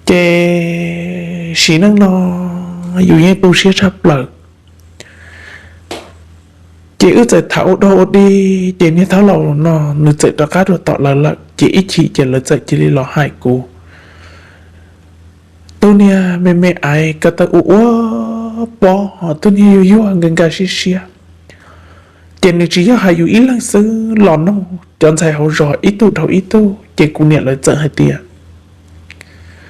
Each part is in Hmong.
Ces sim neej no yus yeej tu siab tshaj plaws. Ces wb txawm tham ua dog ua dig ces niag thaub laus no nws txawm rov qab rau tom lawv lawm ces ib chim ces lawv txawm cia li los hais kuv, tus niag me me ais ko taw ua ua pob ho tus niag yuag yuag nkag nkag siab siab. Ces nws tsis yog hais yus ib leeg xwb, los nug cov ntxhais hauv zos ib tug dhau ib tug ces kuv niam lawv txawm hais tias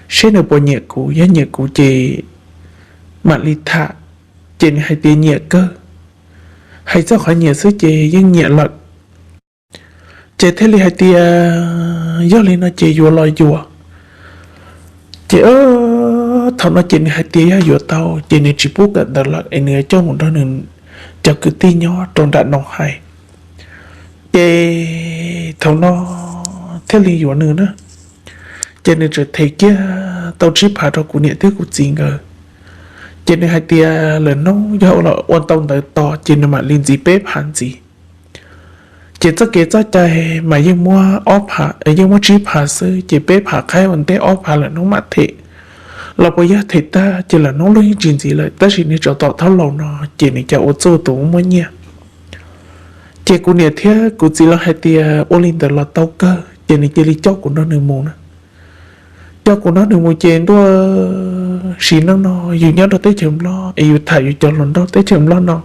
seb nws puas nyiam kuv, yog nyiam kuv ces mam li tham. Ces nws hais tias nyiam kawg, hais txog qhov nyiam xwb ces yeej nyiam lawm. Ces thiaj li hais tias yog li no ces yuav los yuav. Ces thaum no ces nws hais tias yog yuav tau ces nws tsis pub kawm ntawv lawm es nws yuav coj mus nrog nws cov kwv tij nyob rau nram Noo Hais. Ces thaum no thiaj li yuav nws na. Ces nws txawm them kiag tau tsib phav rau kuv niam thiab kuv txiv nkawd. Ces nws hais tias lawm hnub yog ua tau ntawv tos ces nws mam li ntxiv peb phav ntxiv. Ces txoj kev txoj cai mas yeej muab ob phav, yeej muab tsib phav xwb ces peb phav qhaib ua ntej ob phav lawm hnub mam them. Los puas yog them tag ces lawm hnub luag yeej tsis ntxiv lawm tab sis nws tseem tom thaub laus no ces nws cas ua txuj tus muaj nyiaj. Ces kuv niam thiab kuv txiv lawv hais tias ua li ntawd los tau kawg ces nws cia li coj kuv nrog nws mus na. Coj kuv nrog nws mus ces ntuj, sim neej no yus nyob rau teb chaws Nplog es yus tham yus cov hluas nraug teb chaws Nplog no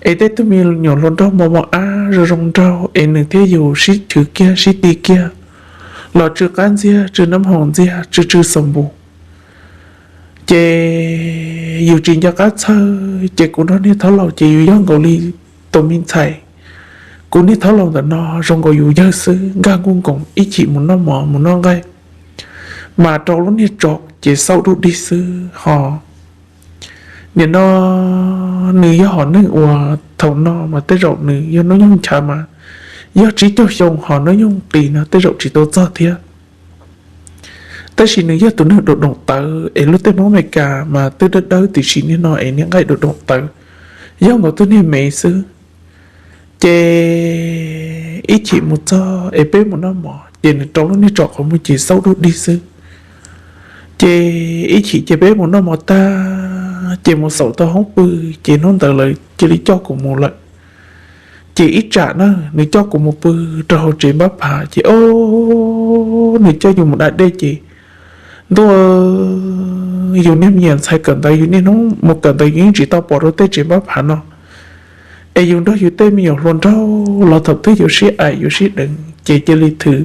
es tej tug me nyuam hluas nraug mos mos ab zoo zoo nraug es nws thiab yus sib chwv kiag sib ti kiag los tsw qab ntxiag, tsw nab hoom ntxiag, tsw tsw xaus npus. Ces yus tsis nco qab txhawj ces kuv nrog niag thaub laus ces yus yog nkaus li tus me ntxhais. Kuv niag thaub laus ntawm no zoo nkaus yus yawg xwb, nkag nkuj nkoos ib chim mus noj mov mus noj nqaij mas rau lub niag tsom ces xauj dub dig xwb ho. Nim no nws yog hom neeg uas thaum no mas tej zaum nws yog hnub nyoog nchav mas yog tsib caug xyoo ho hnub nyoog qis no tej zaum tsis tau txog thiab. Tab sis nws yog tus neeg doom doom tawv es lub tej Hmoob Amelikas mas twb dawb dawb tiam sis niag no es niag nqaij doom doom tawv, yog nkaus tug niag me xwb. Ces ib chim mus txog es peb mus noj mov ces nws rau lub niag tsom qhov muag ces xauj dub dig xwb. Ces ib chim ces peb mus noj mov tag ces mus xaum tau hoob pw ces hnub ntawd lawv cia li coj kuv mus lawm. Ces ib tsam na nws coj kuv mus pw rau hauv tsev npab phav ces o, nws coj yus mus da dej ces ntuj, yus niag me nyuam ntxhais kawm ntawv yus niaj hnub mus kawm ntawv yus yeej tsis tau pom rau tej tsev npab phav no. Es yus nrog yus tej me nyuam hluas nraug los thaum twg yuav sib aim yuav sib deev ces cia li thwm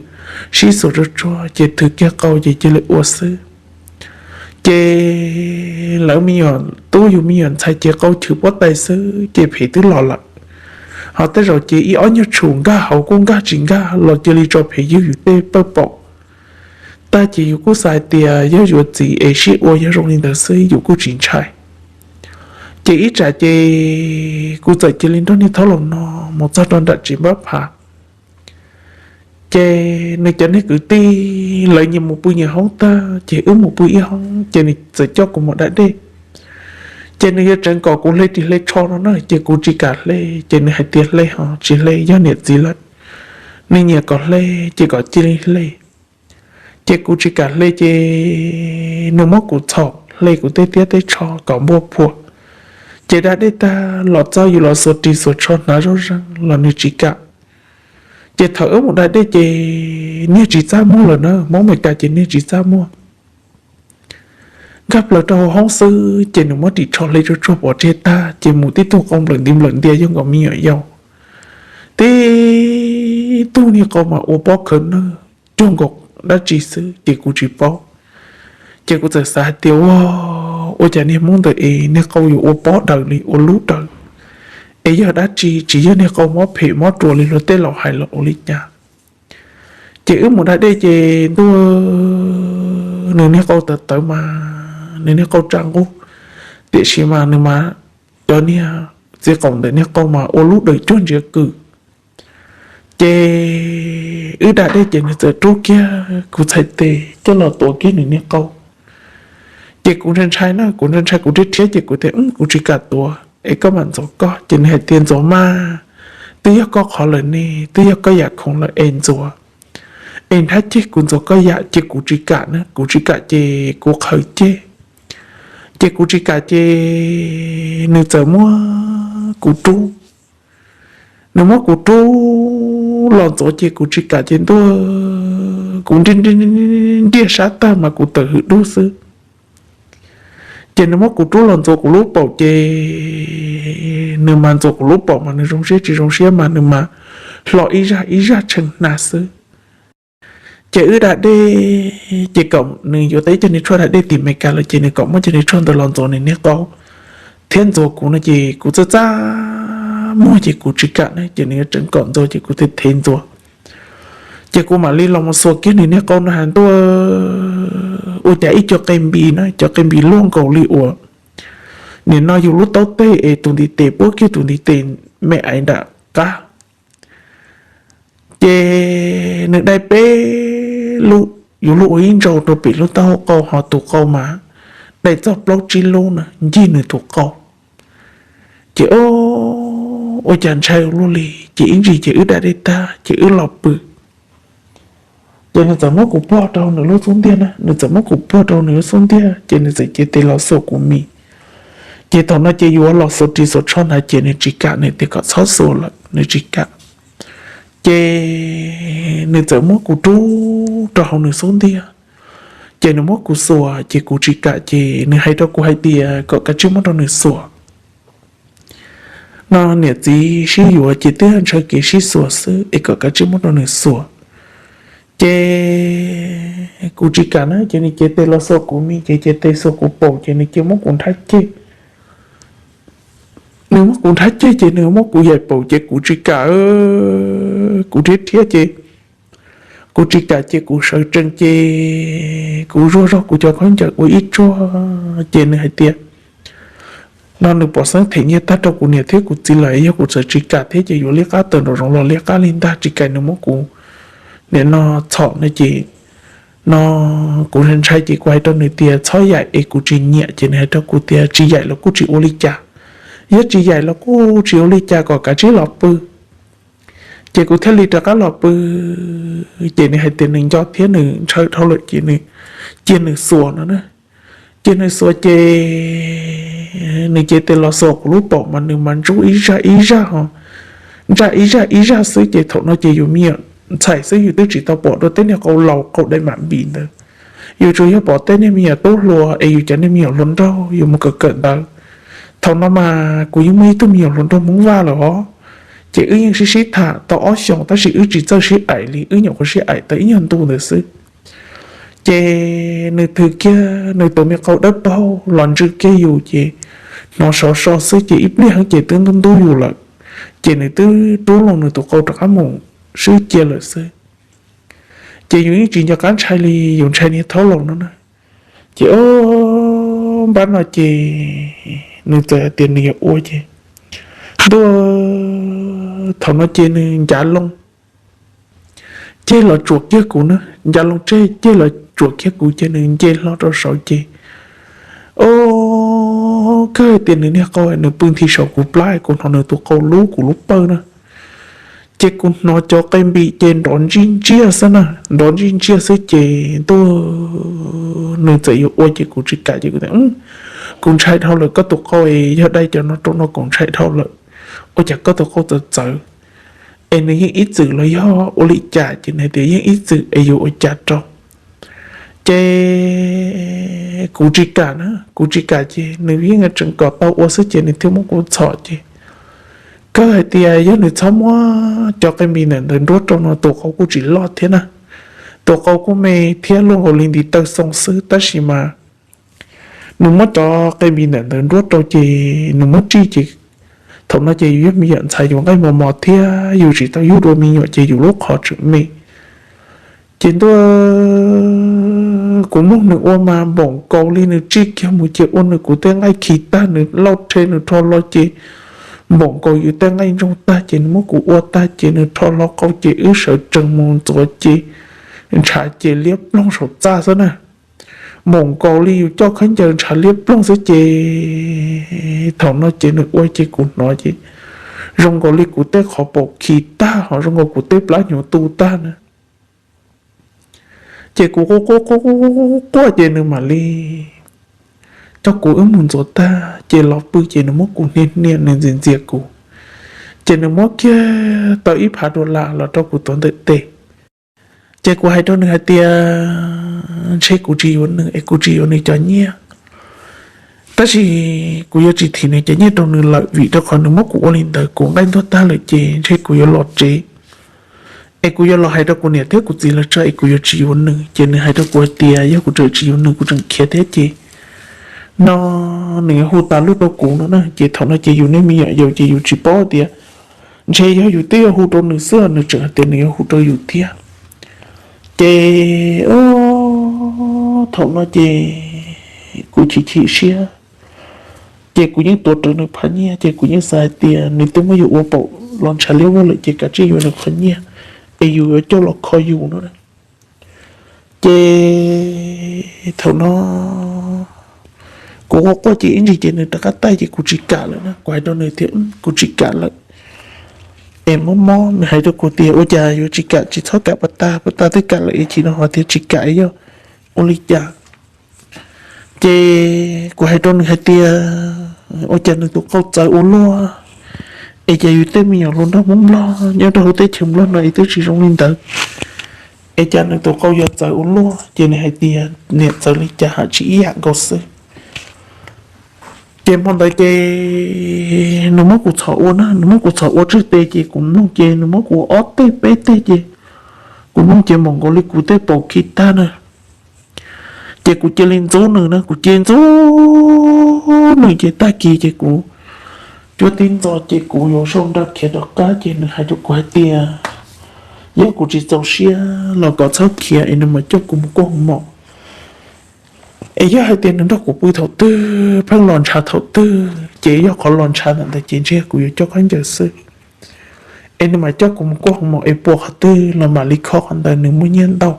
sib xuas tsuag tsuag ces thwm kiag qau ces cia li ua xwb. Ces lawv me nyuam tub yus me nyuam ntxhais ces qau chwv puab tais xwb ces phem twb los lawm. Ho tej zaum ces ib ob nyuag tshum nkag hauv kuj nkag tsis nkag los cia li tso phem ywg yus tej pawj paum. Tag ces yus kuj xav hais tias yog yuav txiv es sib ua yog zoo li ntawd xwb yus kuj tsis ntshai. Ces ib tsam ces kuv txawm cia li nrog niag thaub laus no mus txog rau nram tsev npab phav. Ces nws cov niag kwv tij lawv nyias mus pw nyias hoob tag ces wb mus pw ib hoob ces nws txawm coj kuv mus da dej. Ces nws yuav tseev kom kuv hle ris hle tsho no na ces kuv tsis kam hle ces nws hais tias hle ho tsis hle yog niam txiv lawm, nws nyiam kom hle ces kom cia li hle. Ces kuv tsis kam hle ces nws muab kuv txhaum hle kuv tej tiab tej tsho kom npuaj phuam. Ces da dej tag los txog yus los xuas ris xuas tsho hnav zoj zeeg los nws tsis kam. Ces thaum wb mus da dej ces niag tsis txaj muag lawm na, Hmoob Amelikas ces niag tsis txaj muag. Nkag plaws rau hauv hoob xwb ces nws muab ris tsho hle tsuag tsuag pov tseg tag ces mus tib tug qau nplawm ntiv nplawm ntias yog nkaus me nyuam yaus. Tib tug niag qau mas ua pob khawv nawj cuag nkaus dab tsi xwb ces kuv tsis paub. Ces kuv txawm xav hais tias ua, ua cas niag Hmoob ntawd es niag qau yuav ua pob daws li ua lub daws, es yog dab tsi tsis yog niag qau mob phem mob ruas li luag tej laus hais los ua li cas. Ces wb mus da dej ces ntuj, nws niag qau tawv tawv mas nws niag qau tsa nqub, tiam sis mas nws mas cov niag txiv qaum ntawm niag qau mas ua lub daws cuag ntsiav kws. Ces wb da dej ces nws txawm rub kiag kuv txhais tes coj los tuav kiag nws niag qau. Ces kuv ntshai ntshai na, kuv ntshai ntshai kuv rhiab rhiab ces kuv tias kuv tsis kam tuav es koj mam ntxuav koj. Ces nws hais tias ntxuav mas, twb yog koj qhov lawm ne, twb yog koj yam khoom lawm es ntxuav. es nrhab ceg kuv ntxuav koj yam ces kuv tsis kam na, kuv tsis kam ces kuv qhawv ceg. Ces kuv tsis kam ces nws txawm muab kuv rub. Nws muab kuv rub los ntxuav ces kuv tsis kam ces ntuj, kuv nriaj sab tag mas kuv tawm hws dub xwb. Ces nws muab kuv rub los ntxuav kuv lub paum ces nws mas ntxuav kuv lub paum mas nws zoo siab tsis zoo siab mas nws mas hlo ib zaj ib zaj tshee hna xwb. Ces wb da dej, ces kom nws yuav tau ib co niag tshuaj da dej tim Meskas lawm ces nws kom muab cov niag tshuaj ntawd los ntxuav nws niag qau thiab ntxuav kuv no ces kuv txaj txaj muag ces kuv tsis kam na ces nws yuav tseem kom ntxuav ces kuv thiaj thev ntxuav. Ces kuv mam li los mus xuas kiag nws niag qau no has ntuj, ua cas ib co qe npis na, cov qe npis luaj nkaus li uas nim no yus lub taub teg es tus ntiv tes puab kiag tus ntiv tes me aiv nram qab. Ces nws dai peb lub, yus lub ua ib ntsau rau pem lub taub hau qau ho tus qau mas dai txog plaub tsib lub na ncig nws tus qau. Ces o, ua cas ntshai ua luaj li ces ib ntsis ces wb da dej tag ces wb los pw. Ces nws txawm muab kuv puag rau nws lub xub ntiag na, nws txawm muab kuv puag rau nws lub xub ntiag ces nws txawm cev tes los xuas kuv mis. Ces thaum no ces yuav los xuas ris xuas tsho ntag ces nws tsis kam, nws tias kom txhob xuas lawm nws tsis kam. Ces nws txawm muab kuv rub rau hauv nws xub ntiag, ces nws muab kuv xuas ces kuv tsis kam ces nws hais rau kuv hais tias kom kav tsij muab rau nws xuas. No niam txiv sib yuav ces twb ntshaw kev sib xuas xwb es kom kav tsij muab rau nws xuas. Ces kuv tsis kam na ces nws cev tes los xuas kuv mis, ces cev tes xuas kuv paum ces nws cia muab kuv nrhab ceg. Nws muab kuv nrhab ceg ces nws muab kuv yaim paum ces kuv tsis kam, kuv rhiab rhiab ces kuv tsis kam ces kuv sawv tsees ces kuv zuaj zog kuv cov khaub ncaws ua ib tsuag ces nws hais tias, no nws pom xeeb them nyiaj tag rau kuv niam thiab kuv txiv lawm, yog kuv txawm tsis kam thiab ces yuav liab qab tawm nraum zoov los liab qab li ntag, tsis kam nws muab kuv nim no txhom no ces, no kuv ntshai ces kuv hais rau nws tias txhob yaim es kuv tsis nyiam, ces nws hais rau kuv tias tsis yaim los kuj tsis ua li cas, yog tsis yaim los kuj tsis ua li cas kom kav tsij los pw. Ces kuv thiaj li rov qab los pw, ces nws hais tias nws nco thiab nws ntshaw dhau lawm ces nws cia nws xuas no na. Cia nws xuas ces nws cev tes los xuas kuv lub paum mas nws mas ntsub ib zaj ib zaj ho, ntsaj ib zaj ib zaj xwb ces thaum no ces yus me nyuam ntxhais xwb yus twb tsis tau pom dua tej niag qau laus qau dai mam npis ntawd. Yus tsuas yog pom tej niag me nyuam tub hluas es yus cov niag me nyuam hluas nraug yus mus kawm kawm ntawv. Thaum no mas kuv yeej muaj ib tug me nyuam hluas nraug Hmoob Vaj lawm os, ces wb yeej sib sib tham tau ob xyoos tab sis wb tsis txawj sib aim li, wb nyuam qhuav sib aim tau ib nyuag ntu ntawd xwb. Ces nws thws kiag nws tus me qau dawb paug los ntswj kiag yus ces hnov sov so xwb ces ib pliag heev ces twb ntub ntub yus lawm, ces nws twb rub loo nws tus qau rov qab mus swb cia lawm xwb. Ces yus yeej tsis nco qab ntshai li, yus ntshai niag thaub laus no na. Ces o, npab no ces nws txawm hais tias nws yuav ua ces ntuj, thaum no ces nws ncav loo ceg los tsuam kiag kuv na, ncav loo ceg los tsuam kiag kuv ces nws nce hlo rau saud ces o, kawg hais tias nws niag qau nws pw nthi saum kuv plab, kuv hnov nws tus qau lub kuv lub pawg na. Ces kuv hnov cov qe npis ces nrov ntsij ntsiag xwb na, nrov ntsij ntsiag xwb ces ntuj, nws txawm yuav ua ces kuv tsis kam ces kuv tias kuv ntshai dhau lawm, koj tus qau es yog dai cov no rau no kuv ntshai dhau lawm, ua cas koj tus qau txawv txawv. Es nws yeej ib txwm los yog ua li cas ces nws hais tias yeej ib txwm es yuav ua cas rau. Ces kuv tsis kam na, kuv tsis kam ces nws yeej tseem kom tau ua xwb ces nws thiaj muab kuv txhom ces kawg hais tias yog nws txhob muab cov qe npis ntawm ntawd nruab rau no tus qau kuj tsis loj thiab na, tus qau kuj me thiab luaj nkaus li ntiv taw xoo xwb tab sis mas nws muab cov qe npis ntawm ntawd nruab rau ces nws muab tsij ces thaum no ces yus yog me nyuam ntxhais yus nqaij mos mos thiab yus tsis tau yug dua me nyuam ces yus lub qhov tseem me. Ces ntuj, kuv mloog nws ua mas npaum nkaus li nws tsij kiag mus ces ua nws kuv tej nqaij khi tag, nws lauj rhe nws rho hlo ces npaum nkaus yus tej nqaij ntsoog tag ces nws muab kuv ua tag ces nws rho hlo qau ces wb sawv tsees mus ntxuav ces ntshav ces liab ploog saum txaj xwb na. Npaum nkaus li yus coj khaub ncaws ntshav liab ploog xwb ces thaum no ces nws ua ces kuv hnov ces zoo nkaus li kuv tej qhov paum khi tag ho zoo nkaus kuv tej plab hnyuv tu tag na. Ces kuv quaj quaj quaj quaj ces nws mam li coj kuv wb mus ntxuav tag ces los pw ces nws muab kuv hnia hnia nws ntxias ntxias kuv, ces nws muab kiag tau ib phav dollar los rau kuv tuav ntawm tes. Ces kuv hais rau nws hais tias ntshe kuv tsis yuav nws es kuv tsis yuav nws cov nyiaj, tab sis kuv yuav tsis thim nws cov nyiaj rau nws lawm vim rau qhov nws muab kuv ua li ntawd kuv nqaij ntuag tag lawm ces ntshe kuv yuav los tsev es kuv yuav los hais rau kuv niam thiab kuv txiv lawv tso es kuv yuav tsis yuav nws. Ces nws hais rau kuv hais tias yog kuv tseem tsis yuav nws kuv tseem khiav thiab ces no nws yuav hu tas lub rau kuv no na. Ces thaum no ces yus nej me nyuam yaus ces yus tsis paub tias ntshe yog yus twb yuav hu rau nws xwb nws tseem hais tias nws yuav hu rau yus thiab. Ces thaum no ces kuv chim chim siab, ces kuv yeej tuav rawv nws phav nyiaj ces kuv yeej xav hais tias nws twb muab yus ua paum los ntshav liab vog lawm ces kav tsij yuav nws qhov nyiaj es yus yuav coj los kho yus no. Ces thaum no kuv quaj quaj ces ib ntsis ces nws rov qab taij ces kuv tsis kam lawm na, kuv hais rau nws tias kuv tsis kam lawm es mob mob. Nws hais rau kuv tias ua cas yuav tsis kam, tsis txhob kam pas tas, pas tas twb kam lawm es chim no ho tias tsis kam yog ua li cas. Ces kuv hais rau nws hais tias ua cas nws tus qau txawv ua luaj, es cas yus tej me nyuam hluas nraug Hmoob Nplog nyob rau hauv teb chaws Nplog no es twb tsis zoo li ntawd, es cas nws tus qau yuav txawv ua luaj. Ces nws hais tias niam, txawv li cas ham tsis ib yam nkaus xwb. Ces hmo ntawd ces nws muab kuv txhom ua na, nws muab kuv txhom ua tswj tes ces kuv mloog ces nws muab kuv ob teg peb teg ces kuv mloog ces mam nkaus li kuv tej paum khi tag na. Ces kuv cia li ntxub nws na, kuv cia li ntxub nws ces tag kis ces kuv cuab tib ntxo ces kuv yuav sau nra khiav rov qab ces nws hais rau kuv hais tias yog kuv tsis txaus siab los kom txhob khiav es nws mam coj kuv mus kuaj hoo mom. Es yog hais tias nws nrog kuv pw thaum twg pheej los ntshav thaum twg ces yog qhov los ntshav ntawm ntawd ces ntshe kuv yuav coj khaub ncaws xwb. Es nws mam coj kuv mus kuaj hoo mom es puas qhov twg los mam li kho qhov ntawd nws muaj nyiaj ntau.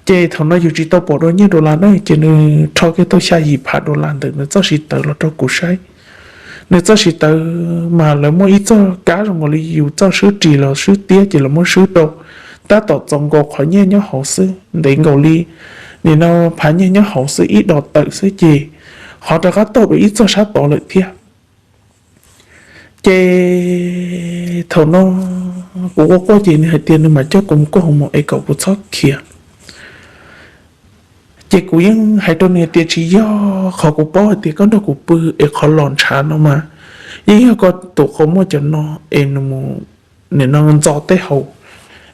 Ces thaum no yus tsis tau pom dua nyiaj dollar na ces nws rho kiag tau xya yim phav dollar ntawm nws txoj siv tawv los rau kuv saib. Nws txoj siv tawv mas lawv muaj ib txoj kab zoo nkaus li yus txoj swb ris los swb tiab ces lawv muab swb rau tab tom txaus nkaus qhov nyiaj nyob hauv xwb, ntev nkaus li nim no phav nyiaj nyob hauv xwb ib dos tawm xwb ces ho rov qab tau ib txoj sab tod lawm thiab. Ces thaum no kuv quaj quaj ces nws hais tias nws mam coj kuv mus kuaj hoo mom es kom kuv txhob khiav. Ces kuv yeej hais rau nws hais tias tsis yog, qhov kuv paub hais tias koj nrog kuv pw es qhov los ntshav no mas yeej yog koj tus qau muaj cov no es nws mus nim no ntxo tej hauv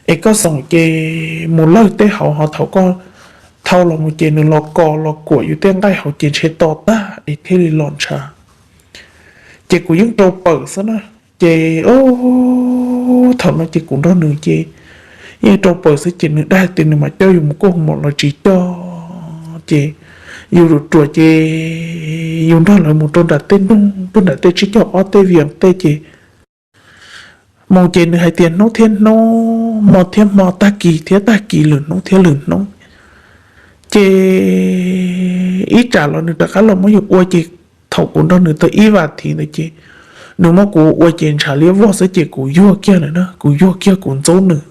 es koj xoom ces mus lawg tej hauv ho thaum koj thau los mus ces nws los kos los kuam yus tej nqaij hauv ces ntshe to tag es thiaj li los ntshav. Ces kuv yeej rau pawm xwb na. Ces thaum no ces kuv nrog nws ces yeej rau pawm xwb ces nws dag tias nws mam coj yus mus kuaj hoo mom los tsis coj ces yus ruam ruam ces yus nrog lawv mus rau nram tej nroog, rau nram tej tsib caug ob tej vias tej ces mus ces nws hais tias hnub thiab hnub, hmo thiab hmo, tag kis thiab tag kis, lwm hnub thiab lwm hnub. Ces ib tsam los nws rov qab los muab yus ua ces thaum kuv nrog nws tau ib vas thiv ntawd ces nws muab kuv ua ces ntshav liab vog xwb ces kuv yuag kiag lawm na, kuv yuag kiag kuv ntxub nws.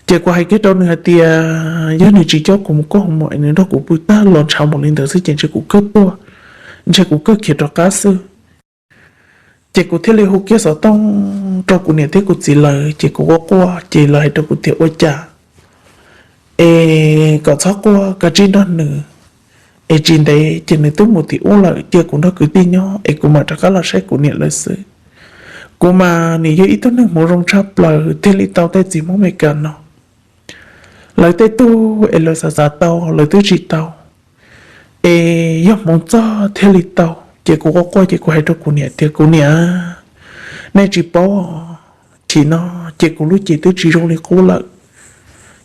Ces kuv hais kiag rau nws hais tias yog nws tsis coj kuv mus kuaj hoo mom es nws nrog kuv pw tag los ntshav npaum li ntawd xwb ces ntshe kuv kawg tuag, ntshe kuv kawg khiav rov qab xwb. Ces kuv thiaj li hu kiag xov tooj rau kuv niam thiab kuv txiv lawv ces kuv quaj quaj ces lawv hais rau kuv tias ua cas es kom txhob quaj, koj tsij nrog nws es tsis ntev ces nws twb mus tim ub lawm, cia kuv nrog kwv tij nyob es kuv mam rov qab los saib kuv niam lawv xwb. Kuv mas nim yog ib tug neeg hmoov zoo tshaj plaws thiaj li tau tej txiv Hmoob Meskas no. Lawv tej tug es lawv xav xav tau lawv twb tsis tau, es yog hmoov txog thiaj li tau. Ces kuv quaj quaj ces kuv hais rau kuv niam tias kuv niam, nej tsis paub, chim no ces kuv lub cev twb tsis zoo li qub lawm.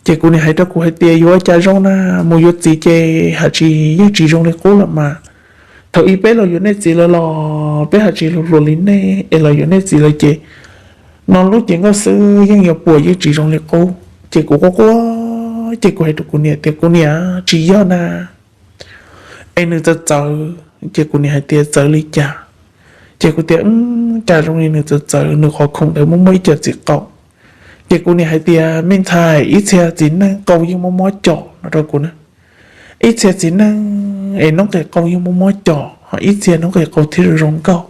Ces kuv niam hais rau kuv hais tias yuav ua cas zoo na, mus yuav txiv ces haj tsis yeej tsis zoo li qub lawm mas. Thaum ub peb los yuav nej txiv lawv los peb haj tsis hluas hluas li nej es los yuav nej txiv lawv ces no lub cev nkauj xwb yeej yuav puas yeej tsis zoo li qub. Ces kuv quaj quaj ces kuv hais rau kuv niam tias kuv niam tsis yog na, es nws txawv txawv. Ces kuv niam hais tias txawv li cas? Ces kuv tias cas zoo li nws txawv txawv, nws qhov khoom ntawd muaj muaj ib co txiv qaum. Ces kuv niam hais tias, me ntxhais, ib txhia txiv neej qau yeej mob mob cos no rau kuv na. Ib txhia txiv neej es noob qes qau yeej mob mob cos, ho ib txhia noob qes qau thiaj zoo zoo nkauj.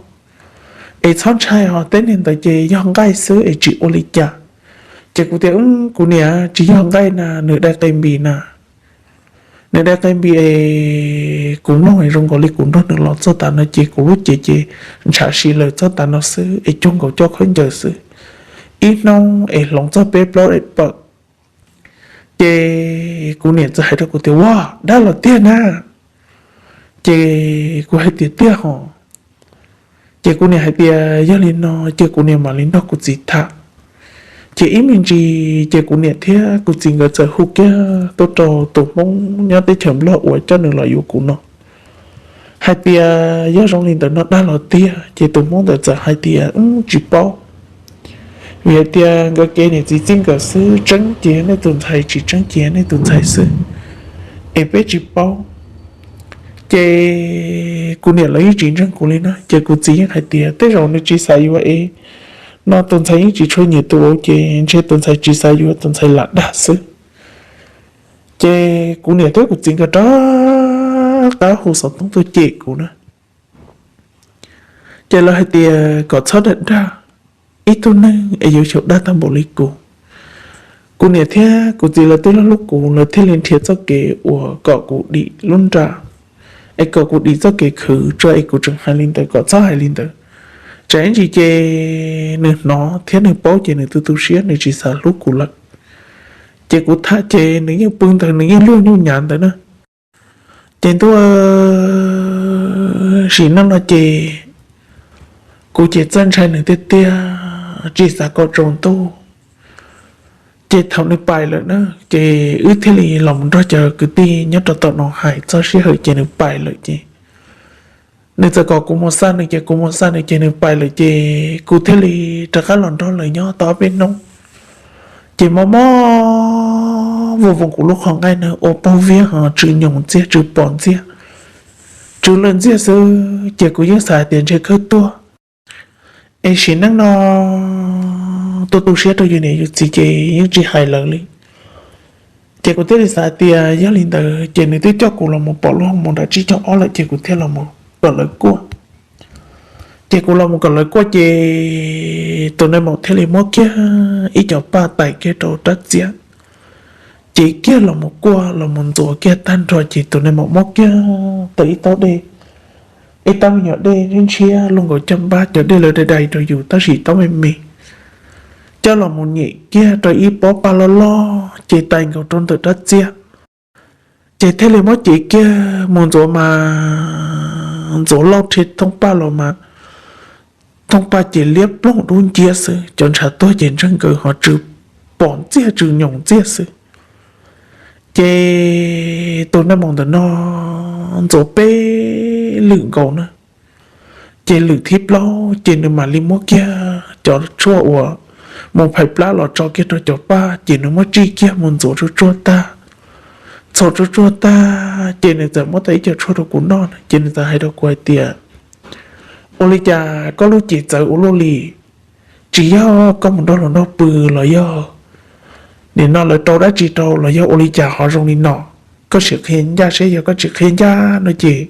Es txhob ntshai, ho tej niag ntawd ces yog nqaij xwb es tsis ua li cas. Ces kuv tias, kuv niam, tsis yog nqaij na, nws dai qe npis na. Nws dai qe npis es kuv mloog es zoo nkaus li kuv nrog nws los txog tav no ces kuv lub cev ces ntshav si lawm txog tav no xwb es cuag nkaus coj khaub ncaws xwb, ib hnub es hloov txog peb plaub daim pawm. Ces kuv niam txawm hais rau kuv tias, ua, dab los tiag na? Ces kuv hais tias, tiag hos. Ces kuv niam hais tias, yog li no ces kuv niam mam li nrog kuv txiv tham. Ces ib me ntsis ces kuv niam thiab kuv txiv nkawd txawm hu kiag tuaj rau tus Hmoob nyob teb chaws Nplog uas coj nws los yuav kuv no, hais tias yog zoo li ntawd no dab los tiag. Ces tus Hmoob ntawd txawm hais tias, tsis paub, vim hais tias nkawd kev niam txiv txij nkawm xwb, tseeb ces yog nej tus ntxhais, tsis tseeb ces yog nej tus ntxhais xwb, es peb tsis paub. Ces kuv niam los yeej tsis ntseeg kuv li na, ces kuv txiv yeej hais tias tej zaum nws tsis xav yuav es, no tus ntxhais yeej tsis tshua nyiam tus, ces ntshe tus ntxhais tsis xav yuav, tus ntxhais lam dag xwb. Ces kuv niam thiab kuv txiv nkawd rov qab hu xov tooj tuaj cem kuv na. Ces lawv hais tias kom txhob dag dag, ib tug neeg es yuav xyaum dag tag npaum li kuv. Kuv niam thiab kuv txiv lawv twb hlub kuv, lawv thiaj li nrhiav txoj kev uas kom kuv dim lub nra, es kom kuv dim txoj kev khwv tso, es kuv tseem hais li ntawd, kom txhob hais li ntawd. Tsam ib ntsis ces nws hnov thiab nws paub ces nws tu tu siab, nws tsis xav hlub kuv lawm. Ces kuv tham ces nws yeej pw ntawd, nws yeej luag nyuj nyav ntawd na. Ces ntuj, sim neej no ces kuv ces txawj ntshai nws tiag tiag, tsis xav kom tsaus ntuj. Ces thaum nws pais lawm na, ces wb thiaj li los mus nrog cov kwv tij nyob rau tom no hais txog sij hawm ces nws pais lawm ces nws txawm kom kuv mus xa nws, ces kuv mus xa nws ces nws pais lawm ces kuv thiaj li rov qab los nrog lawv nyob tau ob peb hnub. Ces mob mob voos voos kuv lub qhov nqaij na ua paug viab ho tsw nyoos ntxiag, tsw pos ntxiag, tsw lawj ntxiag xwb, ces kuv yeej xav tias ntshe kawg tuag. Es sim neej no tu tu siab rau yus niam yus txiv ces yeej tsis hais lawv li. Ces kuv thiaj li xav tias yog li ntawd ces nws twb coj kuv los mus pom lub hoo mus nram tsib caug ob lawm ces kuv thiaj los mus kom lawv kuaj. Ces kuv los mus kom lawv kuaj ces tus nais maum thiaj li muab kiag ib co paj tais kiag rau rab txiab, ces kiag los mus kuaj los mus ntxuav kiag tag nrho ces tus nais maum muab kiag tau ib taub dej, ib taub me nyuam dej ntshiab ntshiab luaj nkaus caj npab, cov dej lawv dai dai rau yus tab sis taub me me, coj los mus nyem kiag rau ib pob paj loj loj ces tais nkaus rau ntawm rab txiab. Ces thiaj li muab cev kiag mus ntxuav mas ntxuav lauj rhia thooj paj los mas thooj paj ces liab ploog dub nciab xwb, cov ntshav tuag ces ntsawg nkaws ho tsw pom ntxiag tsw nyoos ntxiag xwb. Ces tus nais maum ntawm no ntxuav peb lwm nkaus na, ces lwm thib plaub ces nws mam li muab kiag cov tshuaj uas mus phais plab los tso kiag rau cov paj ces nws muab tsij kiag mus ntxuav tsuag tsuag tag. Ntxuav tsuag tsuag tag ces nws txawm muab tau ib co tshuaj rau kuv noj na, ces nws txawm hais rau kuv hais tias, ua li cas koj lub cev txawv ua luaj li? Tsis yog koj mus nrog luag nrog pw los yog nim no lawv rau dab tsi rau los yog ua li cas ho zoo li no? Koj sim qhia ncaj seb, yog koj tsis qhia ncaj no ces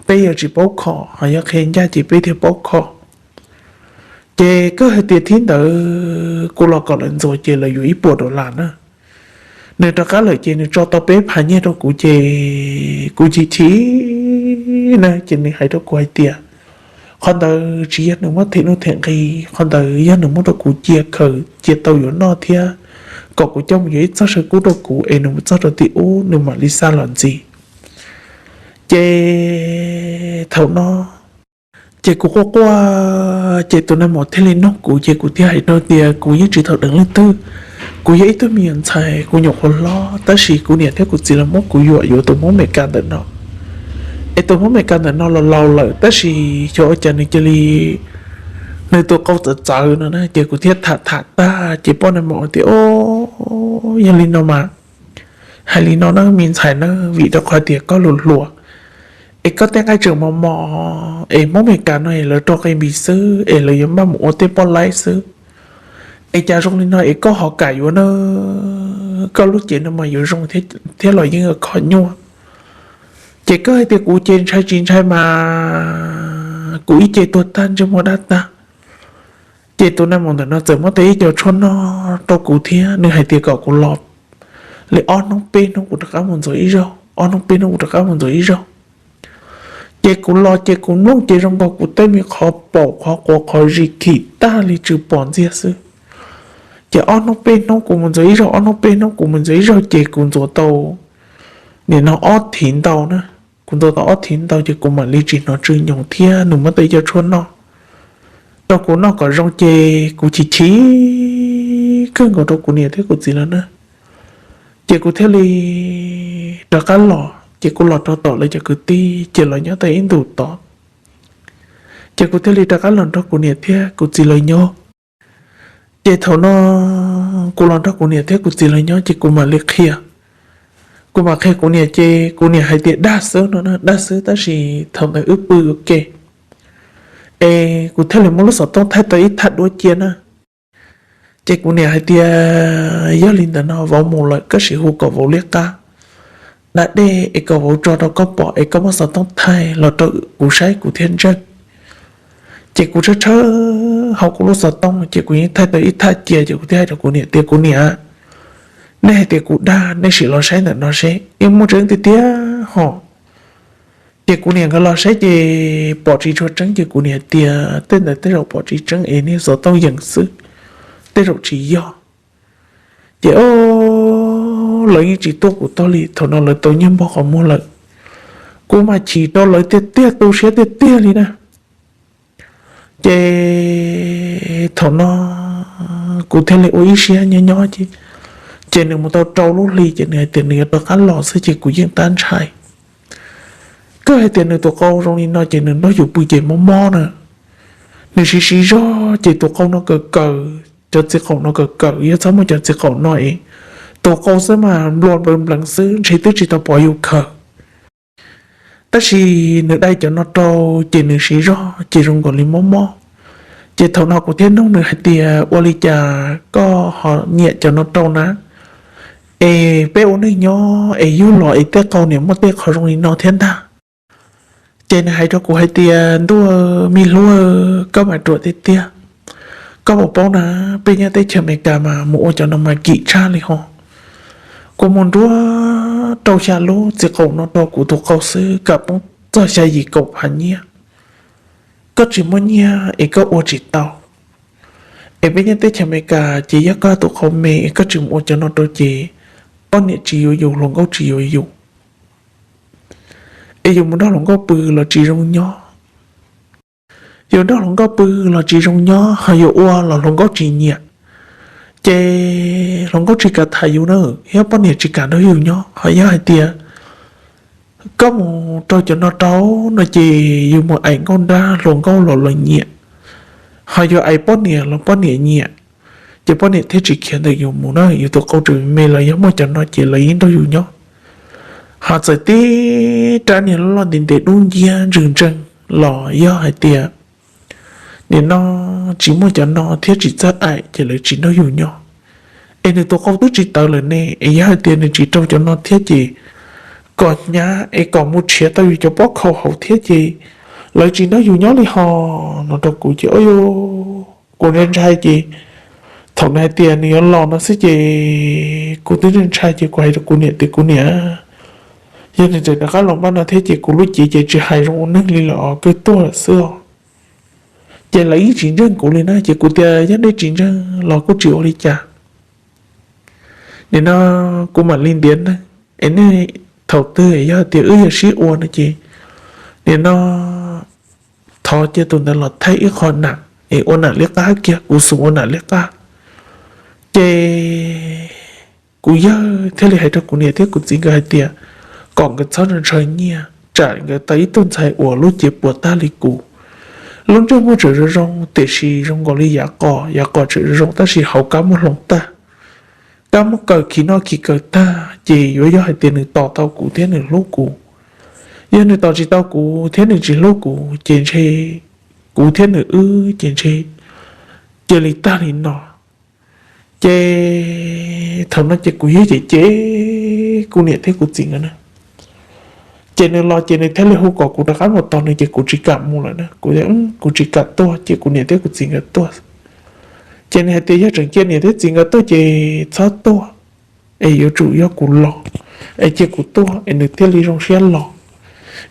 peb yuav tsis paub kho, ho yog qhia ncaj ces peb thiaj paub kho. Ces kawg hais tias thib ntawd kuv los kom lawv ntxuav ces lawv yuav ib puas dollar na. Nws rov qab lawm ces nws tso tau peb phav nyiaj rau kuv ces kuv chim chim na, ces nws hais rau kuv hais tias, qhov ntawd tsis yog nws muab them nuj them nqi, qhov ntawd yog nws muab rau kuv cia khaws cia tau yuav noj thiab kom kuv coj mus yuav ib txoj saw kub rau kuv es nws mus txog rau tim ub nws mam li xa los ntxiv. Ces thaum no ces kuv quaj quaj ces tus nais maum thiaj li nug kuv ces kuv thiaj hais rau tias kuv yeej tsis tau deev leej twg, kuv yog ib tug me nyuam ntxhais, kuv nyuam qhuav hlob tab sis kuv niam thiab kuv txiv los muab kuv yuam yuav tus Hmoob Amelikas ntawm no. Es tus Hmoob Amelikas ntawm no los laus lawm tab sis xyov ua cas nws cia li, nws tus qau txawv txawv no na, ces kuv thiaj tham tham tag ces poj nais maum tias, o, yog li no mas hais li no na me ntxhais na, vim rau qhov tias koj hluas hluas es koj tej nqaij tseem mos mos es Hmoob Amelikas no es lawv rau qe npis xwb es lawv yuav npaj mus ua tej poj laib xwb. Es cas zoo li no es koj ho kam yuav na? Koj lub cev no mas yuav zoo thiab los yeej kho nyuaj. Ces koj hais tias kuv ces ntshai tsis ntshai mas kuv ib ce tuag tag ntsej muag daj tag. Ces tus nais maum ntawm no txawm muab tau ib co tshuaj noj rau kuv thiab nws hais tias kom kuv los li ob hnub peb hnub kuv rov qab mus ntxuav ib zaug, ob hnub peb hnub kuv rov qab mus ntxuav ib zaug. Ces kuv los ces kuv mloog ces zoo nkaus kuv tej me qhov paum qhov quav qhov zis khim tag li tsw pom ntxiag xwb. Ces ob hnub peb hnub kuv mus ntxuav ib zaug, ob hnub peb hnub kuv mus ntxuav ib zaug ces kuv ntxuav tau nim no ob thiv ntau na. Kuv ntxuav tau ob thiv ntau ces kuv mam li tsis hnov tsw nyoos thiab nws muab tej cov tshuaj noj rau kuv noj kom zoo ces kuv chim chim kawg nkaus rau kuv niam thiab kuv txiv lawm na. Ces kuv thiaj li rov qab los ces kuv los rau tom lawv cov kwv tij ces lawv nyob tau ib ntus tod. Ces kuv thiaj li rov qab los nrog kuv niam thiab kuv txiv lawv nyob. Ces thaum no kuv los nrog kuv niam thiab kuv txiv lawv nyob ces kuv mam li qhia, kuv mam qhia kuv niam ces kuv niam hais tias dag xwb no, dag xwb tab sis thaum ntawd wb pw ua ke. Es kuv thiaj li muab lub xov tooj thaij tau ib thaj duab cia na. Ces kuv niam hais tias yog li ntawd no vauv mus lawm koj sim hu kom vauv liab qab da dej es kom vauv tso rau koj pom es koj muab xov tooj thaij los rau kuv saib kuv thiaj ntseeg. Ces kuv tshawb tshawb hauv kuv lub xov tooj ces kuv yeej thaij tau ib thaj cia ces kuv thiaj hais rau kuv niam tias kuv niam, nej hais tias kuv dag nej sim los saib ntawm no seb yeej muaj tseeb tiag tiag hos. Ces kuv niam nkawd los saib ces pom tsis tshua tseeb ces kuv niam tias tej ntawd tej zaum pom tsis tseeb es nej xov tooj yees xwb, tej zaum tsis yog. Ces o, lawv yeej tsis tuaj kuv tog li, thaum no lawv tau nyiag npog qhov muag lawm. Kuv mas chim rau lawv tiag tiag tu siab tiag tiag li na. Ces thaum no kuv thiaj li ua ib siab nyob nyob ces, ces nws mus tau rau lub hli ces nws hais tias nws yuav rov qab los xwb ces kuv yeej tab ntshai. Koj hais tias nws tus qau zoo li no ces nws nrog yus pw ces mob mob na. Nws siv siv zog ces tus qau no kawm kawm, cov txiv qaum no kawm kawm, yog txhob muaj cov txiv qaum no es tus qau xwb mas nplua npleev npleev xwb ntshe twb tsis tau pom yus khaws. Tab sis nws dai cov no rau ces nws siv zog ces zoo nkaus li mob mob. Ces thaum no kuv thiaj nug nws hais tias ua li cas koj ho nyiam cov no rau na, es peb ua neej nyob es yug los es tej qau niam muaj tej qhov zoo li no thiab ntag. Ces nws hais rau kuv hais tias ntuj, me hlub, koj mas ruam tiag tiag. Koj puas paub na, peb nyob teb chaws Amelikas mas mus ua cov no mas kim tshaj li ho. Kuv mus nruab rau xya lub txiv qaum no rau kuv tus qau xwb kam poob txog xya yim kaum phav nyiaj. Koj tsis muaj nyiaj es koj ua tsis tau. Es peb nyob teb chaws Amelikas ces yog koj tus qau me es koj tsis mus ua cov no rau ces poj niam tsis yuav yus, hluas nkauj tsis yuav yus. Es yus mus nrog hluas nkauj pw los tsis zoo nyob. Yus nrog hluas nkauj pw los tsis zoo nyob, ho yus ua los hluas nkauj tsis nyiam. Ces hluas nkauj tsis kam tham yus na, thiab poj niam tsis kam nrog yus nyob. Ho yog hais tias koj mus rau cov no rau no ces yus mus aim nkauj nrab hluas nkauj los luag nyiam, ho yus aim poj niam los poj niam nyiam. Ces poj niam thiaj tsis khiav ntawm yus mus na, yus tus qau tseem me los yog muaj cov no ces lawv yeej nrog yus nyob. Ho txawm tib rab niag loj loj ntev ntev dub nciab ntsws ntsees los yog hais tias nim no tsis muaj cov no thiab tsis txawj aim ces lawv tsis nrog yus nyob. Es nws tus qau twb tsis tawv lawm ne, es yog hais tias nws tsis rau cov no thiab ces kom hnyav es kom mus rhiav tau yus cov pob khau hauv thiab ces lawv tsis nrog yus nyob li ho no rau kuv ces o, kuv ntshai ntshai ces thaum nws hais tias nws yuav los no xwb ces kuv twb ntshai ntshai ces kuv hais rau kuv niam tias kuv niam, yog nws tseem rov qab los npaj no thiab ces kuv lub cev ces tsis hais zoo ua neeg li lawm os, kawg tuag lawm xwb os. Ces lawv yeej tsis ntseeg kuv li na, ces kuv tias yog nej tsis ntseeg los kuj tsis ua li cas. Nim no kuv mam li ntiav neeg es nej thaum twg yog tias wb yog sib ua no ces nim no thov cia tus ntawd los thaij ib qho nam es ua nam liab qab kiag, kuv xum ua nam liab qab. Ces kuv yawg thiaj li hais rau kuv niam thiab kuv txiv nkawd hais tias kom nkawd txhob ntshaw nyiaj tsam nkawd tau ib tug ntxhais uas lub cev puas tag li kuv. Lub ntsej muag tseem zoo zoo tiam sis zoo nkaus li yav qos, yav qos tseem zoo zoo tab sis hauv kab muag hloov tag, kab muag kaws khi noj khi kaws tag ces yuav yog hais tias nws tos tau kuv thiab nws hlub kuv. Yog nws tos tsis tau kuv thiab nws tsis hlub kuv ces ntshe kuv thiab nws wb ces ntshe cia li tag li no. Ces thaum no ces kuv yog cem cem kuv niam thiab kuv txiv nkawd na. Ces nws los ces nws thiaj li hu kom kuv rov qab mus tos nws ces kuv tsis kam mus lawm na. Kuv tias kuv tsis kam tuaj ces kuv niam thiab kuv txiv nkawd tuaj. Ces nws hais tias yog tseem cia niam thiab txiv nkawd tuaj ces txhob tuaj, es yuav tsum yog kuv los, es cia kuv tuaj es nws thiaj li zoo siab los.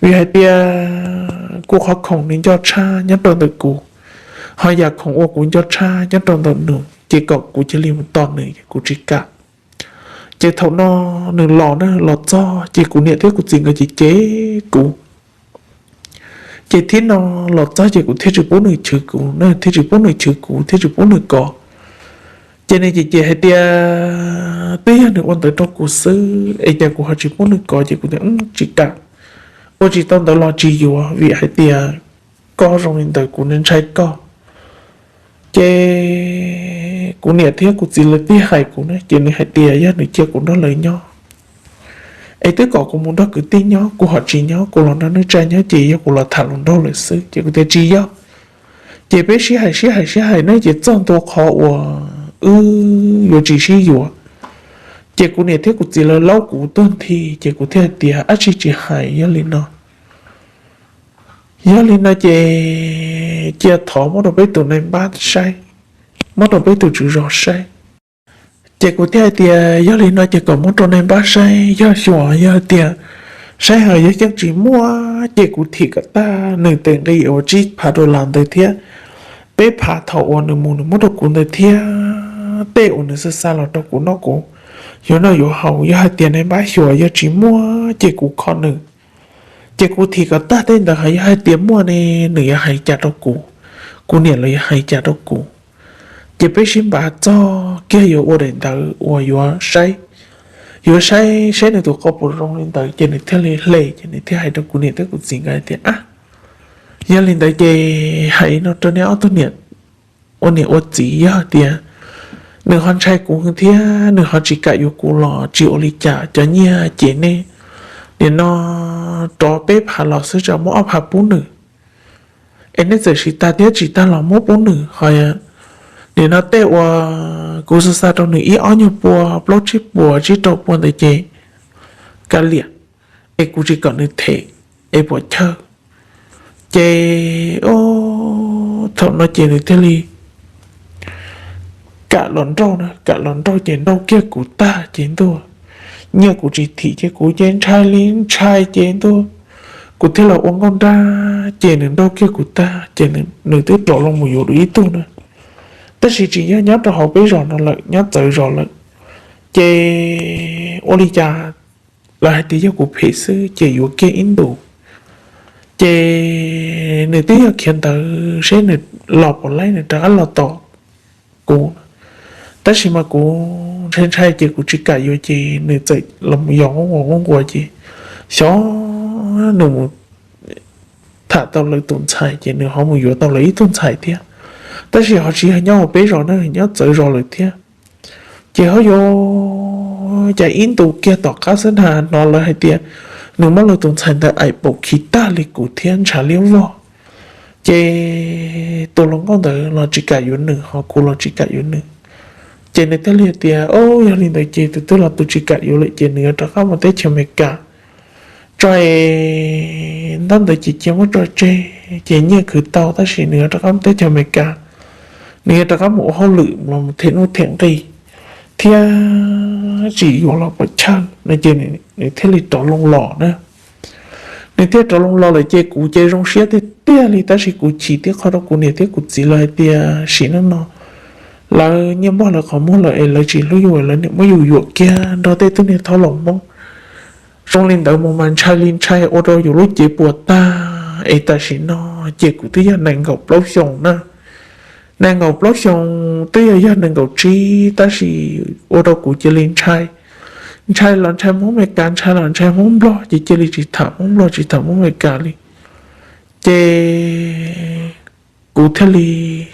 Vim hais tias kuv qhov khoom nws nco tshaj nyob rau ntawm kuv, ho yam khoom uas kuv nco tshaj nyob rau ntawm nws ces kom kuv cia li mus tos nws, kuv tsis kam. Ces thaum no nws los na, los txog ces kuv niam thiab kuv txiv nkawd cem cem kuv. Ces thib no los txog ces kuv thiaj tsis pub nws chwv kuv na, thiaj tsis pub nws chwv kuv, thiaj tsis pub nws kov. Ces nws cem cem hais tias twb yog nws ua ntawd rau kuv xwb es cas kuv ho tsis pub nws kov, ces kuv tias tsis kam, ua tsis tau ntawd los tsis yuav, vim hais tias koj zoo li ntawd kuv ntshai koj. Ces kuv niam thiab kuv txiv lawv thiaj hais kuv na, ces nws hais tias yog nws cia kuv nrog lawv nyob es twb kom kuv mus nrog kwv tij nyob, kuv ho tsis nyob, kuv los nrog neej tsa nyob ces yog kuv los tham hluas nraug lawm xwb. Ces kuv tias tsis yog, ces peb sib hais sib hais sib hais ne ces txog ntua qhov uas wb yuav tsis sib yuav. Ces kuv niam thiab kuv txiv lawv laub kuv tuag nthi, ces kuv thiaj hais tias dab tsi tsis hais, yog li no, yog li no ces cia thov muab rau peb tus nai npab saib, muab rau peb tus tswv zos saib. Ces kuv thiaj hais tias yog li no ces kom muab rau nai npab saib, yog xyuas yog hais tias saib ho yog yeej tsis muaj ces kuv thim kom tag nws tes nqi uas tsib phav dollar ntawd thiab peb phav thaum uas nws mus nws muab rau kuv ntawd thiab tej uas nws xa xa los rau kuv noj, kuv yuav noj yuav haus. Yog hais tias nai npab xyuas yog tsis muaj ces kuv kho nws. Ces kuv thim kom tag tej ntawd, ho yog hais tias muaj ne nws yuav hais cas rau kuv, kuv niam lawv yuav hais cas rau kuv. Ces peb sib npav txog kiag yuav ua daim ntawv uas yuav saib, yuav saib saib nws tus qau puas zoo li ntawd, ces nws thiaj li hle, ces nws thiaj hais rau kuv niam thiab kuv txiv nkawd hais tias a, yog li ntawd ces hais no rau nej ob tug niam ua niam ua txiv, yog hais tias nws ho ntshai kuv thiab nws ho tsis kam yuav kuv los tsis ua li cas, cov nyiaj ces nej nim no rov peb phav los xwb tso muab ob phav pub nws, es nej txawm siv tag thiab tsis tag los muab pub nws ho. Nim no tej uas kuv xa xa rau nws ib ob nyuag pua, plaub tsib puas tsib rau pua ntawd ces kav liam, es kuv tsis kom nws them es puas chawj. Ces thaum no ces nws thiaj li kam los nrauj na, kam los nrauj ces nrauj kiag kuv tag ces ntuj, nyiaj kuv tsis thim ces kuv ces ntshai li ntshai ces ntuj, kuv thiaj los ua nkauj nrag ces nws nrauj kiag kuv tag ces nws twb rov los mus yuav dua ib tug na. Tab sis tsis yog nyob rau hauv peb zos no lawm, nyob txawv zos lawm. Ces ua li cas lawv hais tias yog kuv phem xwb ces yuav kiag ib ntus. Ces nws twb yog khiav ntawd seb nws los puas laib nws rov qab los tos kuv. Tab sis mas kuv ntshai ntshai ces kuv tsis kam yuav ces nws txawm los mus yos nquab nquas nquab nquas ces xyov nws mus tham tau lawv tus ntxhais ces nws ho mus yuav tau lawv ib tug ntxhais thiab. Tab sis ho tsis yog nyob hauv peb zos na, nyob txawv zos lawm thiab. Ces ho yuav cas ib ntus kiag tom qab xwb na hnov lawv hais tias nws muab lawv tus ntxhais ntawd aim paum khi tag li kuv thiab ntshav liab vog. Ces tus hluas nkauj ntawd los tsis kam yuav nws ho kuv los tsis kam yuav nws. Ces nws thiaj li hais tias o, yog li ntawd ces tus twg los tus tsis kam yuav lawm ces nws yuav rov qab mus teb chaws Amelikas. Tso es ntaub ntawv ces cia muab tso tseg ces nyiaj khwv tau tab sis nws yuav rov qab mus teb chaws Amelikas, nws yuav rov qab mus ua hauj lwm los them nuj them nqi thiab tsis yuav los pom chawj no ces nws thiaj li rov loo los na. Nws thiaj rov loo los lawm ces kuv ces zoo siab tiag tiag li tab sis kuv chim tib qho rau kuv niam thiab kuv txiv lawv hais tias sim neej no lawv nyiaj npog lawv qhov muag lawm es lawv tsis hlub yus, lawv niam muab yus yuam kiag nrog tej tug niag thaub laus Hmoob. Zoo li ntawd mus mas ntshai li ntshai ua rau yus lub cev puas tag es tam sim no ces kuv twb yog nees nkaum plaub xyoos na. Nees nkaum plaub xyoos twb yog yog nees nkaum tsib tab sis ua rau kuv cia li ntshai. Ntshai los ntshai Hmoob Amelikas, ntshai los ntshai Hmoob Nplog ces cia li tsis tham Hmoob Nplog tsis tham Hmoob Amelikas li. Ces kuv thiaj li